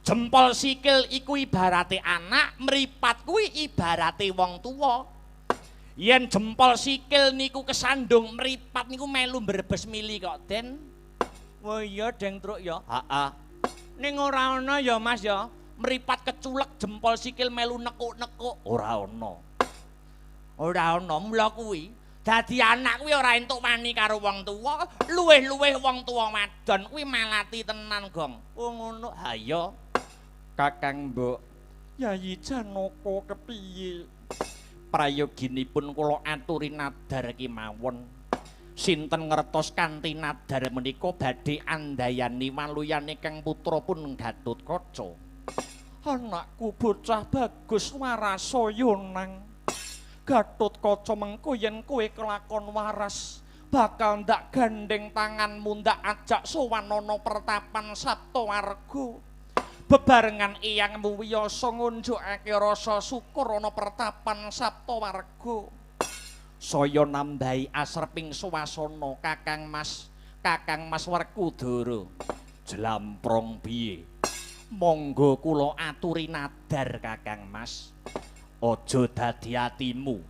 Jempol sikil iku ibarate anak, mripat kuwi ibarate wong tuwa. Yen jempol sikil niku kesandung, mripat niku melu mbrebes mili kok, Den. Wah iya, Deng Truk ya. Heeh. Ning ora ana ya, Mas ya. Mripat keculek jempol sikil melu nekuk-nekuk, ora ana. Ora ana, mula kuwi dadi anak kuwi ora entuk wani karo wong tuwa, luwih-luwih wong tuwa wadon kuwi malati tenan, Gong. Oh ngono. Ha iya. Kakang Mbok, Yayi Janaka kepiye? Prayoginipun kula aturi nadar kemawon. Sinten ngertos kanthi nadar menika badhe andayani waluyane Kang putra pun Gatotkaca. Anakku bocah bagus warasa yonang. Gatotkaca mengko yen kowe kelakon waras bakal ndak gandeng tanganmu ndak ajak sowan ana pertapan Saptawarga. Bebarengan eyangmu wiyasa ngunjukake rasa syukur ana pertapan Saptawarga. Saya nambahi asreping swasana Kakang Mas, Kakang Mas Werkudara. Jlamprong piye? Monggo kula aturi nadar Kakang Mas. Aja dadi atimu.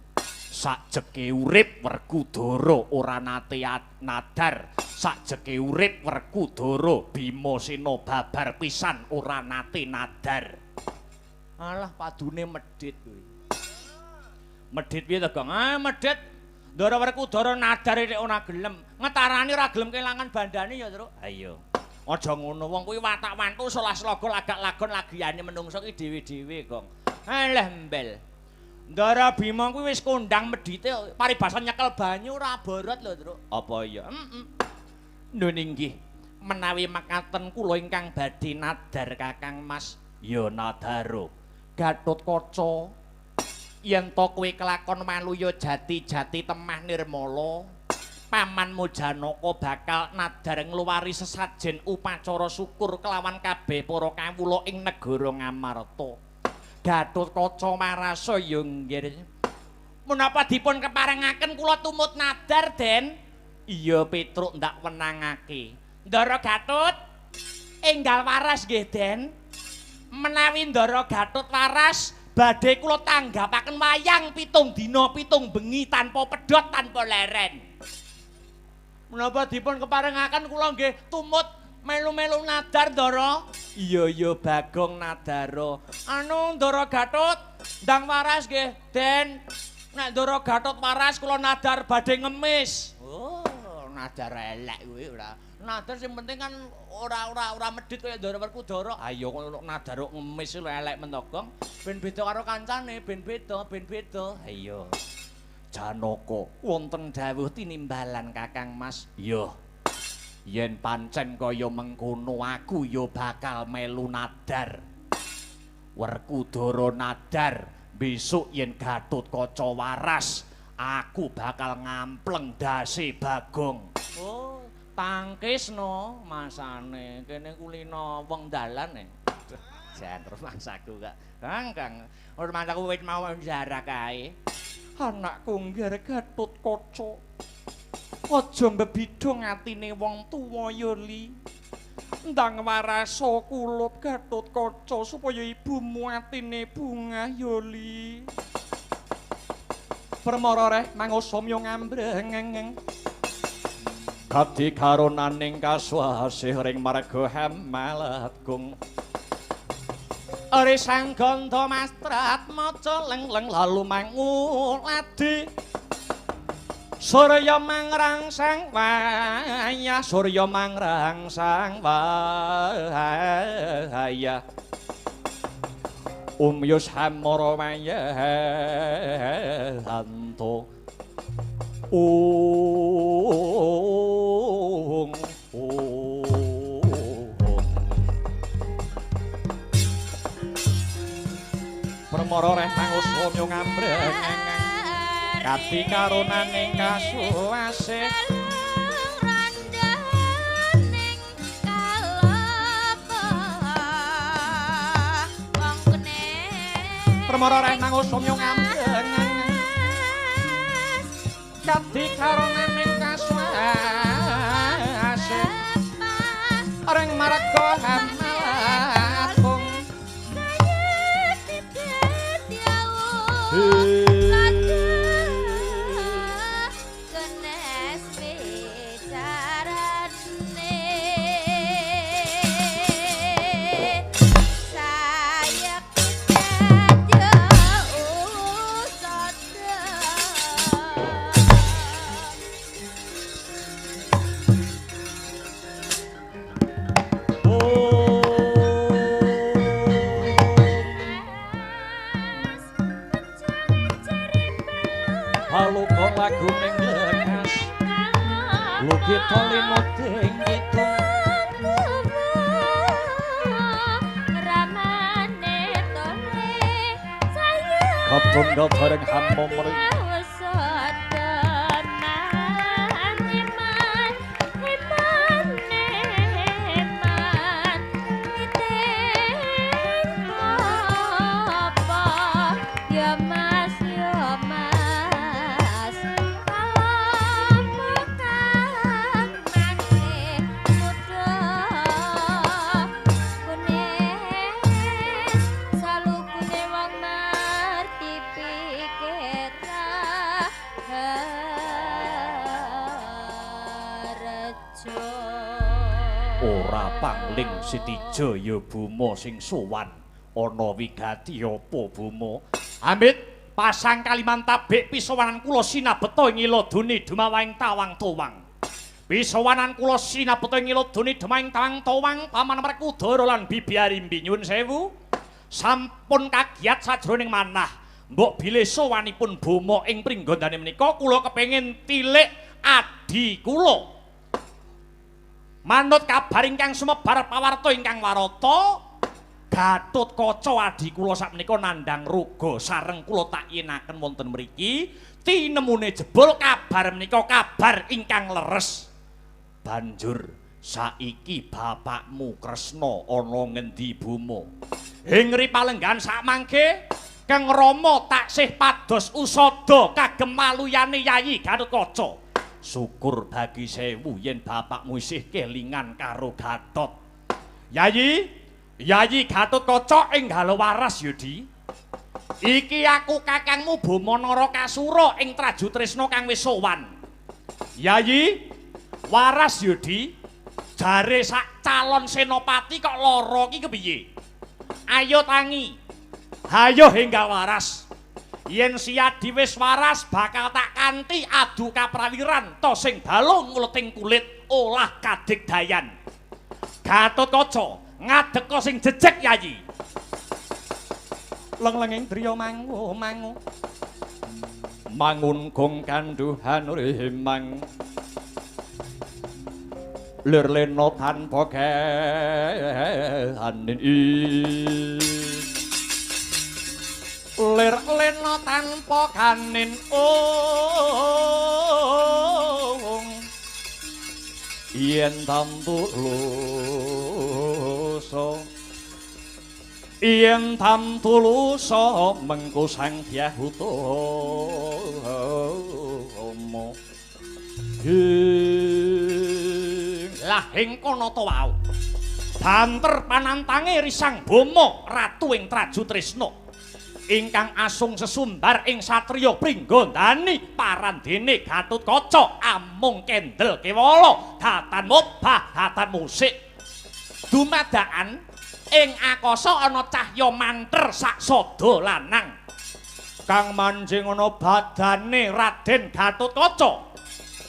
Sakjeke urip Werkudara ora nate nadar. Sakjeke urip Werkudara Bimasena babar pisan ora nate nadar. Alah padune medhit kuwi. Medhit piye to, Gong? Ah medhit. Ndara Werkudara nadar nek ora gelem. Ngetarani ora gelem kelangan bandane ya, Truk. Ha iya. Aja ngono, wong kuwi watak wantu solah slogo lagak lagon lagiane menungso ki dhewe-dhewe, Gong. Alah mbel. Ndara Bima kuwi wis kondang medhite paribasan nyekel banyu ora borot lho, Truk. Apa iya? Heeh. Nun inggih, menawi mekaten kula ingkang badhe nadar Kakang Mas, ya nadaro. Gatotkaca, yen to kowe kelakon maluya jati-jati temah nirmala, pamanmu Janaka bakal nadar ngluwari sesajen upacara syukur kelawan kabeh para kawula ing negara Ngamarta. Gatotkaca marasa ya nggih. Menapa dipun keparengaken kula tumut nadar, Den? Iya, Petruk ndak wenangake. Ndara Gatut enggal waras nggih, Den. Menawi Ndara Gatut waras, badhe kula tanggapaken wayang 7 dina 7 bengi tanpa pedhot tanpa leren. Menapa dipun keparengaken kula nggih tumut melu-melu nadar, Ndara? Iya iya Bagong nadara. Anu Ndara Gatut ndang waras nggih, Den. Nek Ndara Gatut waras kula nadar badhe ngemis. Oh, nadar elek kuwi ora. Nadar sing penting kan ora medhit kaya Ndara Werkudara. Ayo kok nadar kok ngemis lho elek men to, Gong. Ben beda karo kancane, ben beda, ben beda. Ayo. Janaka wonten dawuh tinimbalan Kakang Mas. Iya. Yen pancen kaya mengkono aku ya bakal melu nadar. Werkudara nadar, besok yen Gatotkaca waras, aku bakal ngampleng dase Bagong. Oh, tangkis no masane. Kene kulino wong dalan e. Jan terus mangsaku kak. Kang, Kang, ora mangsaku wis mau jarak kae. Anakku nggih Gatotkaca. Aja mbebidung atine wong tuwa ya, Li. Ndang warasa kulup Gatotkaca supaya ibumu atine bungah ya, Li. Permara reh mangosomya ngambrengeng. Kadi karunaning kasuasih ring marga Hamalatgung. Ori sang gandha mastrat maca leng-leng lalu manguladi. Surya mangrangsang wayah, surya mangrangsang wayah. Umyus hamara wayahanto. Ung ung. Permara reh mangusomya ngambreng. Kati karunaning kasuasih. Wong kene Permara reh nang usum yo ngambengan kadi karonaning kaswase ring marga hamalatung Lukita linoting kidung Kaptundha bareng hamomring Pangling Siti Jaya Buma sing sowan ana wigati apa Buma? Amit pasang Kalimantabik pisowanan kula sinabeta ing iladune dumawahing tawang towang. Pisowanan kula sinabeta ing iladune dumawahing tawang towang paman Werkudara lan Bibi Arimbi nyuwun sewu. Sampun kagiyat sajroning manah. Mbok bilih sowanipun Buma ing pringgondane menika kula kepengin tilik adi kula. Manut kabar ingkang sumebar pawarta ingkang warata, Gatotkaca adi kula sakmenika nandhang roga sareng kula tak yenaken wonten mriki, tinemune jebul kabar menika kabar ingkang leres. Banjur saiki bapakmu Kresna ana ngendi Buma? Ing ripalenggahan sakmangke Kang Rama taksih pados usada kagem maluyane Yayi Gatotkaca. Syukur bagi sewu yen bapakmu isih kelingan karo Gatot. Yayi, Yayi Gatotkaca enggalo waras ya, Di. Iki aku kakangmu Bama Narakasura ing Trajutresna kang wis sowan. Yayi, waras ya, Di. Jare sak calon senopati kok lara iki kepiye? Ayo tangi. Hayo enggal waras. Yen Siyadi wis waras bakal tak kanthi adu kaprawiran to sing balung nguleting kulit olah kadigdayan. Gatotkaca ngadeka sing jejeg Yayi. Leng-lenging driya mangu mangu. Mangun gong kandhuhan rimang. Lir lena tanpa kehanin. Lir lena tanpa kanin ong yen tamtu lusa yen tamtu lusa mengko Sang Dyah Utama lah ing kono to wau banter panantange Risang Bama ratu ing Trajutresna ingkang asung sesumbar ing satriya Pringgondani parandene Gatotkaca amung kendel kewala datan mobah datan musik. Dumadakan ing akasa ana cahya manter saksada lanang kang manjing ana badane Raden Gatotkaca.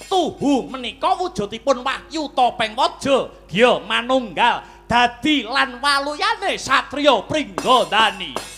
Tuhu menika wujudipun wahyu topeng waja gya manunggal dadi lan waluyane satriya Pringgondani.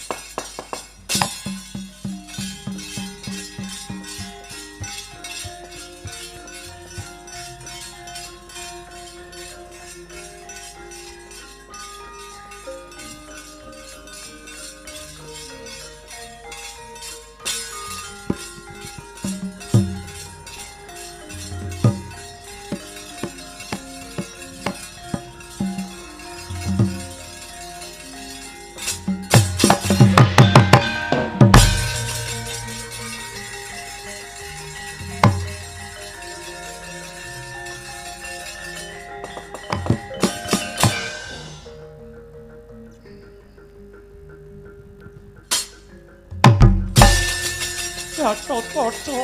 Gatotkaca.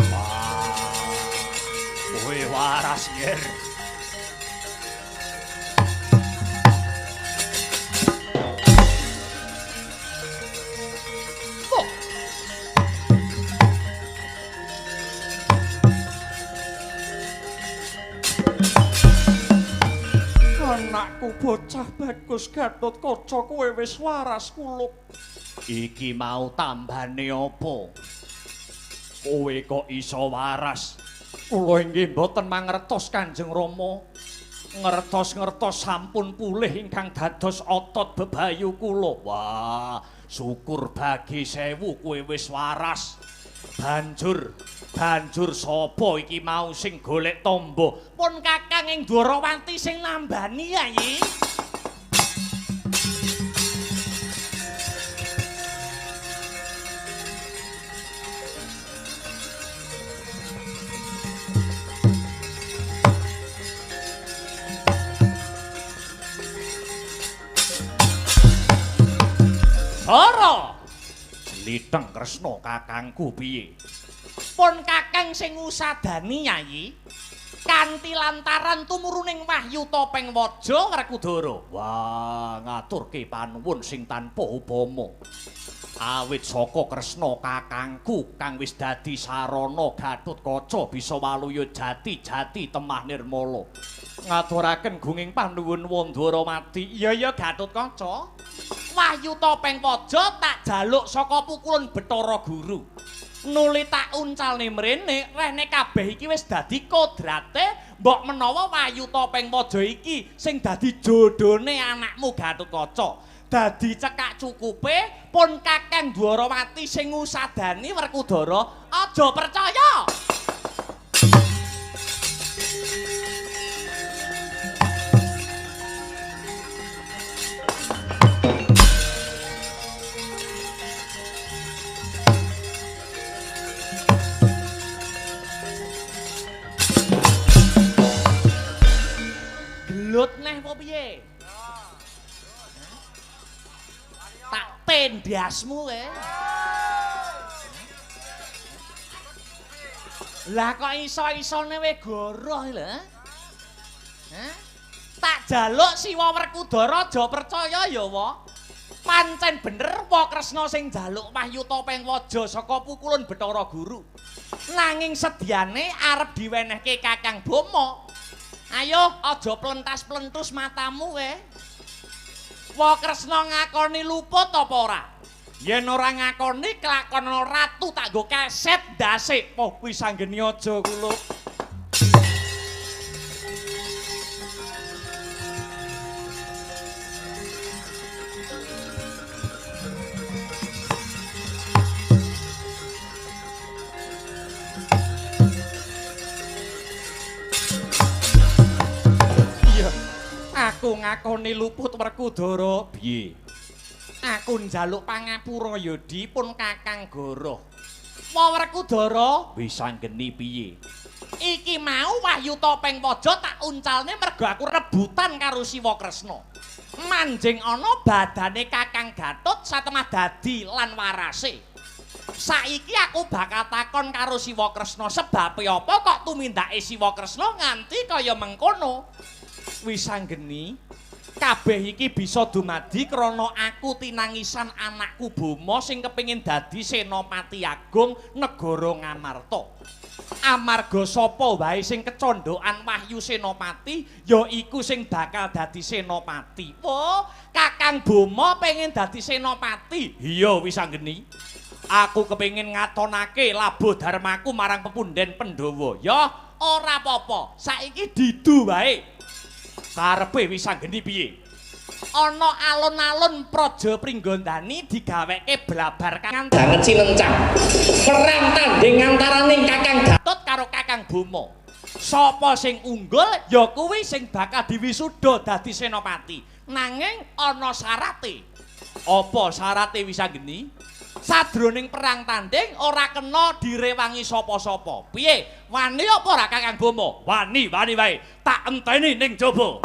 Wah. Kowe waras, Nger. Anakku bocah bagus Gatotkaca, kowe wis waras kulup. Iki mau tambane apa? Kowe kok iso waras? Kula inggih mboten mangertos Kanjeng Rama. Ngertos-ngertos sampun pulih ingkang dados otot bebayu kula. Wah, syukur bagi sewu kowe wis waras. Banjur sapa iki mau sing golek tamba? Pun Kakang ing Dwarawati sing nambani ya, Yi. Dara! Jlitheng Kresna kakangku piye? Pun Kakang sing ngusadani, Yayi. Kanthi lantaran tumuruning wahyu topeng waja Werkudara. Wah, ngaturke panuwun sing tanpa upama. Awit saka Kresna kakangku kang wis dadi sarana Gatotkaca bisa waluya jati-jati temah nirmala. Ngaturaken gunging panuwun Wandharawati. Iya ya Gatotkaca. Wahyu topeng waja tak jaluk saka pukulun Bathara Guru. Nuli tak uncalne mrene, rene kabeh iki wis dadi kodrate, mbok menawa wahyu topeng waja iki sing dadi jodhone anakmu Gatotkaca. Dadi cekak cukupe pun Kakang Dwarawati sing ngusadani Werkudara, aja percaya. Gelut neh apa piye? Tak tendasmu kowe. Lah kok iso-isone we goroh lho. Hah? Tak jaluk Siwa Werkudara aja percaya ya, wa. Pancen bener wa Kresna sing njaluk wahyu topeng waja saka pukulun Bathara Guru. Nanging sedyane arep diwenehke Kakang Boma. Ayo aja plentas-plentus matamu kowe. Wa Kresna ngakoni luput apa ora? Yen ora ngakoni kelakon ratu tak nggo keset ndase. Oh kuwi sanggeni aja kula. Aku ngakoni luput Werkudara. Piye? Aku njaluk pangapura ya Di pun Kakang Goroh. Wa Werkudara wis anggeni piye? Iki mau wahyu topeng waja tak uncalne mergo aku rebutan karo Siwa Kresna. Manjing ana badane Kakang Gatot satemah dadi lan warase. Saiki aku bakal takon karo Siwa Kresna sebabe apa kok tumindake Siwa Kresna nganti kaya mengkono. Wis anggeni kabeh iki bisa dumadi krana aku tinangisan anakku Boma sing kepengin dadi Senopati Agung negara Ngamarta. Amarga sapa wae sing kecondhokan wahyu Senopati ya iku sing bakal dadi Senopati. Oh, Kakang Boma pengen dadi Senopati. Iya wis anggeni. Aku kepengin ngatonake labuh dharmaku marang pepunden Pandhawa. Ya, ora apa-apa. Saiki didu wae. Karepe wis anggeni piye? Ana alun-alun Praja Pringgondani digaweke blabar kang banget sinencang. Perang tanding antaraning Kakang Gatot karo Kakang Boma. Sapa sing unggul ya kuwi sing bakal diwisuda dadi senopati. Nanging ana syarate. Apa syarate wis anggeni? Sadroning perang tanding ora kena direwangi sapa-sapa. Piye? Wani apa ora Kakang Boma? Wani, wani wae. Tak enteni ning jaba.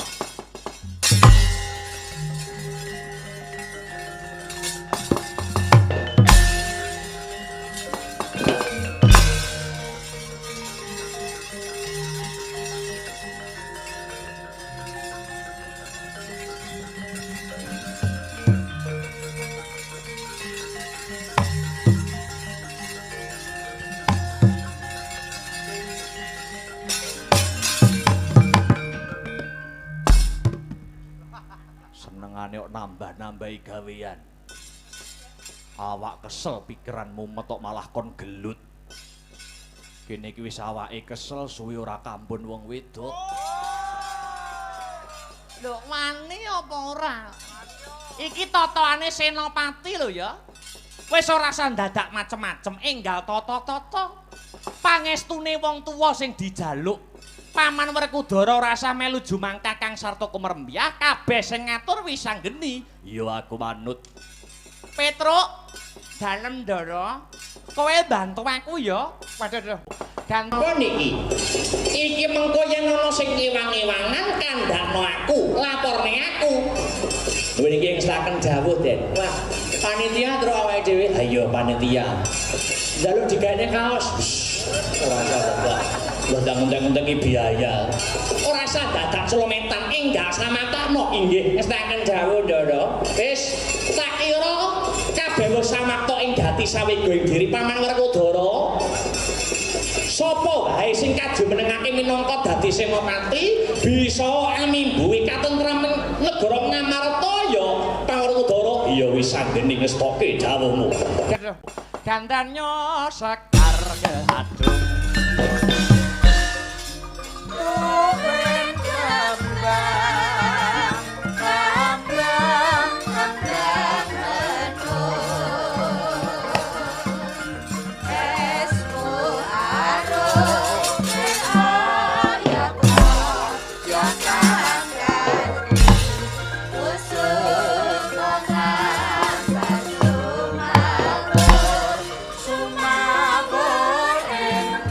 nambah-nambahi gawean. Awak kesel pikiran mumet kok malah kon gelut. Kene iki wis awake kesel suwi ora kambon wong wedok. Lho wani apa ora? Iki totoane Senopati lho ya. Wis ora usah dadak macem-macem, enggal tata-tata. Pangestune wong tuwa sing dijaluk. Paman Werkudara ora usah melu jumangkah Kang Sarta kumrembyah, kabeh sing ngatur wis anggeni. Ya aku manut. Petruk, dalem Ndara, kowe bantu aku ya. Waduh. Ganto niki. Iki mengko yen ana sing ewang-ewangan kandhakno aku, laporne aku. Lho niki ngestaken dawuh, Den. Wah, panitia terus awake dhewe. Ha iya panitia. Njaluk digaene kaos. Ora usah dadak. Lho ndang ngenteng-ngentengi biaya. Ora usah dadak celometan enggal samatakno. Inggih, ngestaken dawuh, Ndara. Wis, tak kira kabeh wis samakta ing gati sawega ing diri Paman Werkudara. Sapa wae sing kajumenengake minangka dadi senopati bisa amimbuhi katentreman negara Ngamarta ya Paman Werkudara. Ya wis anggene ngestoke dawuhmu. Gandanya sekar kehadung. Tuwin kembang, kembang, kembang menung. Esmu arum ayata ya kang Kusum Sumabur ing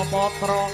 Patra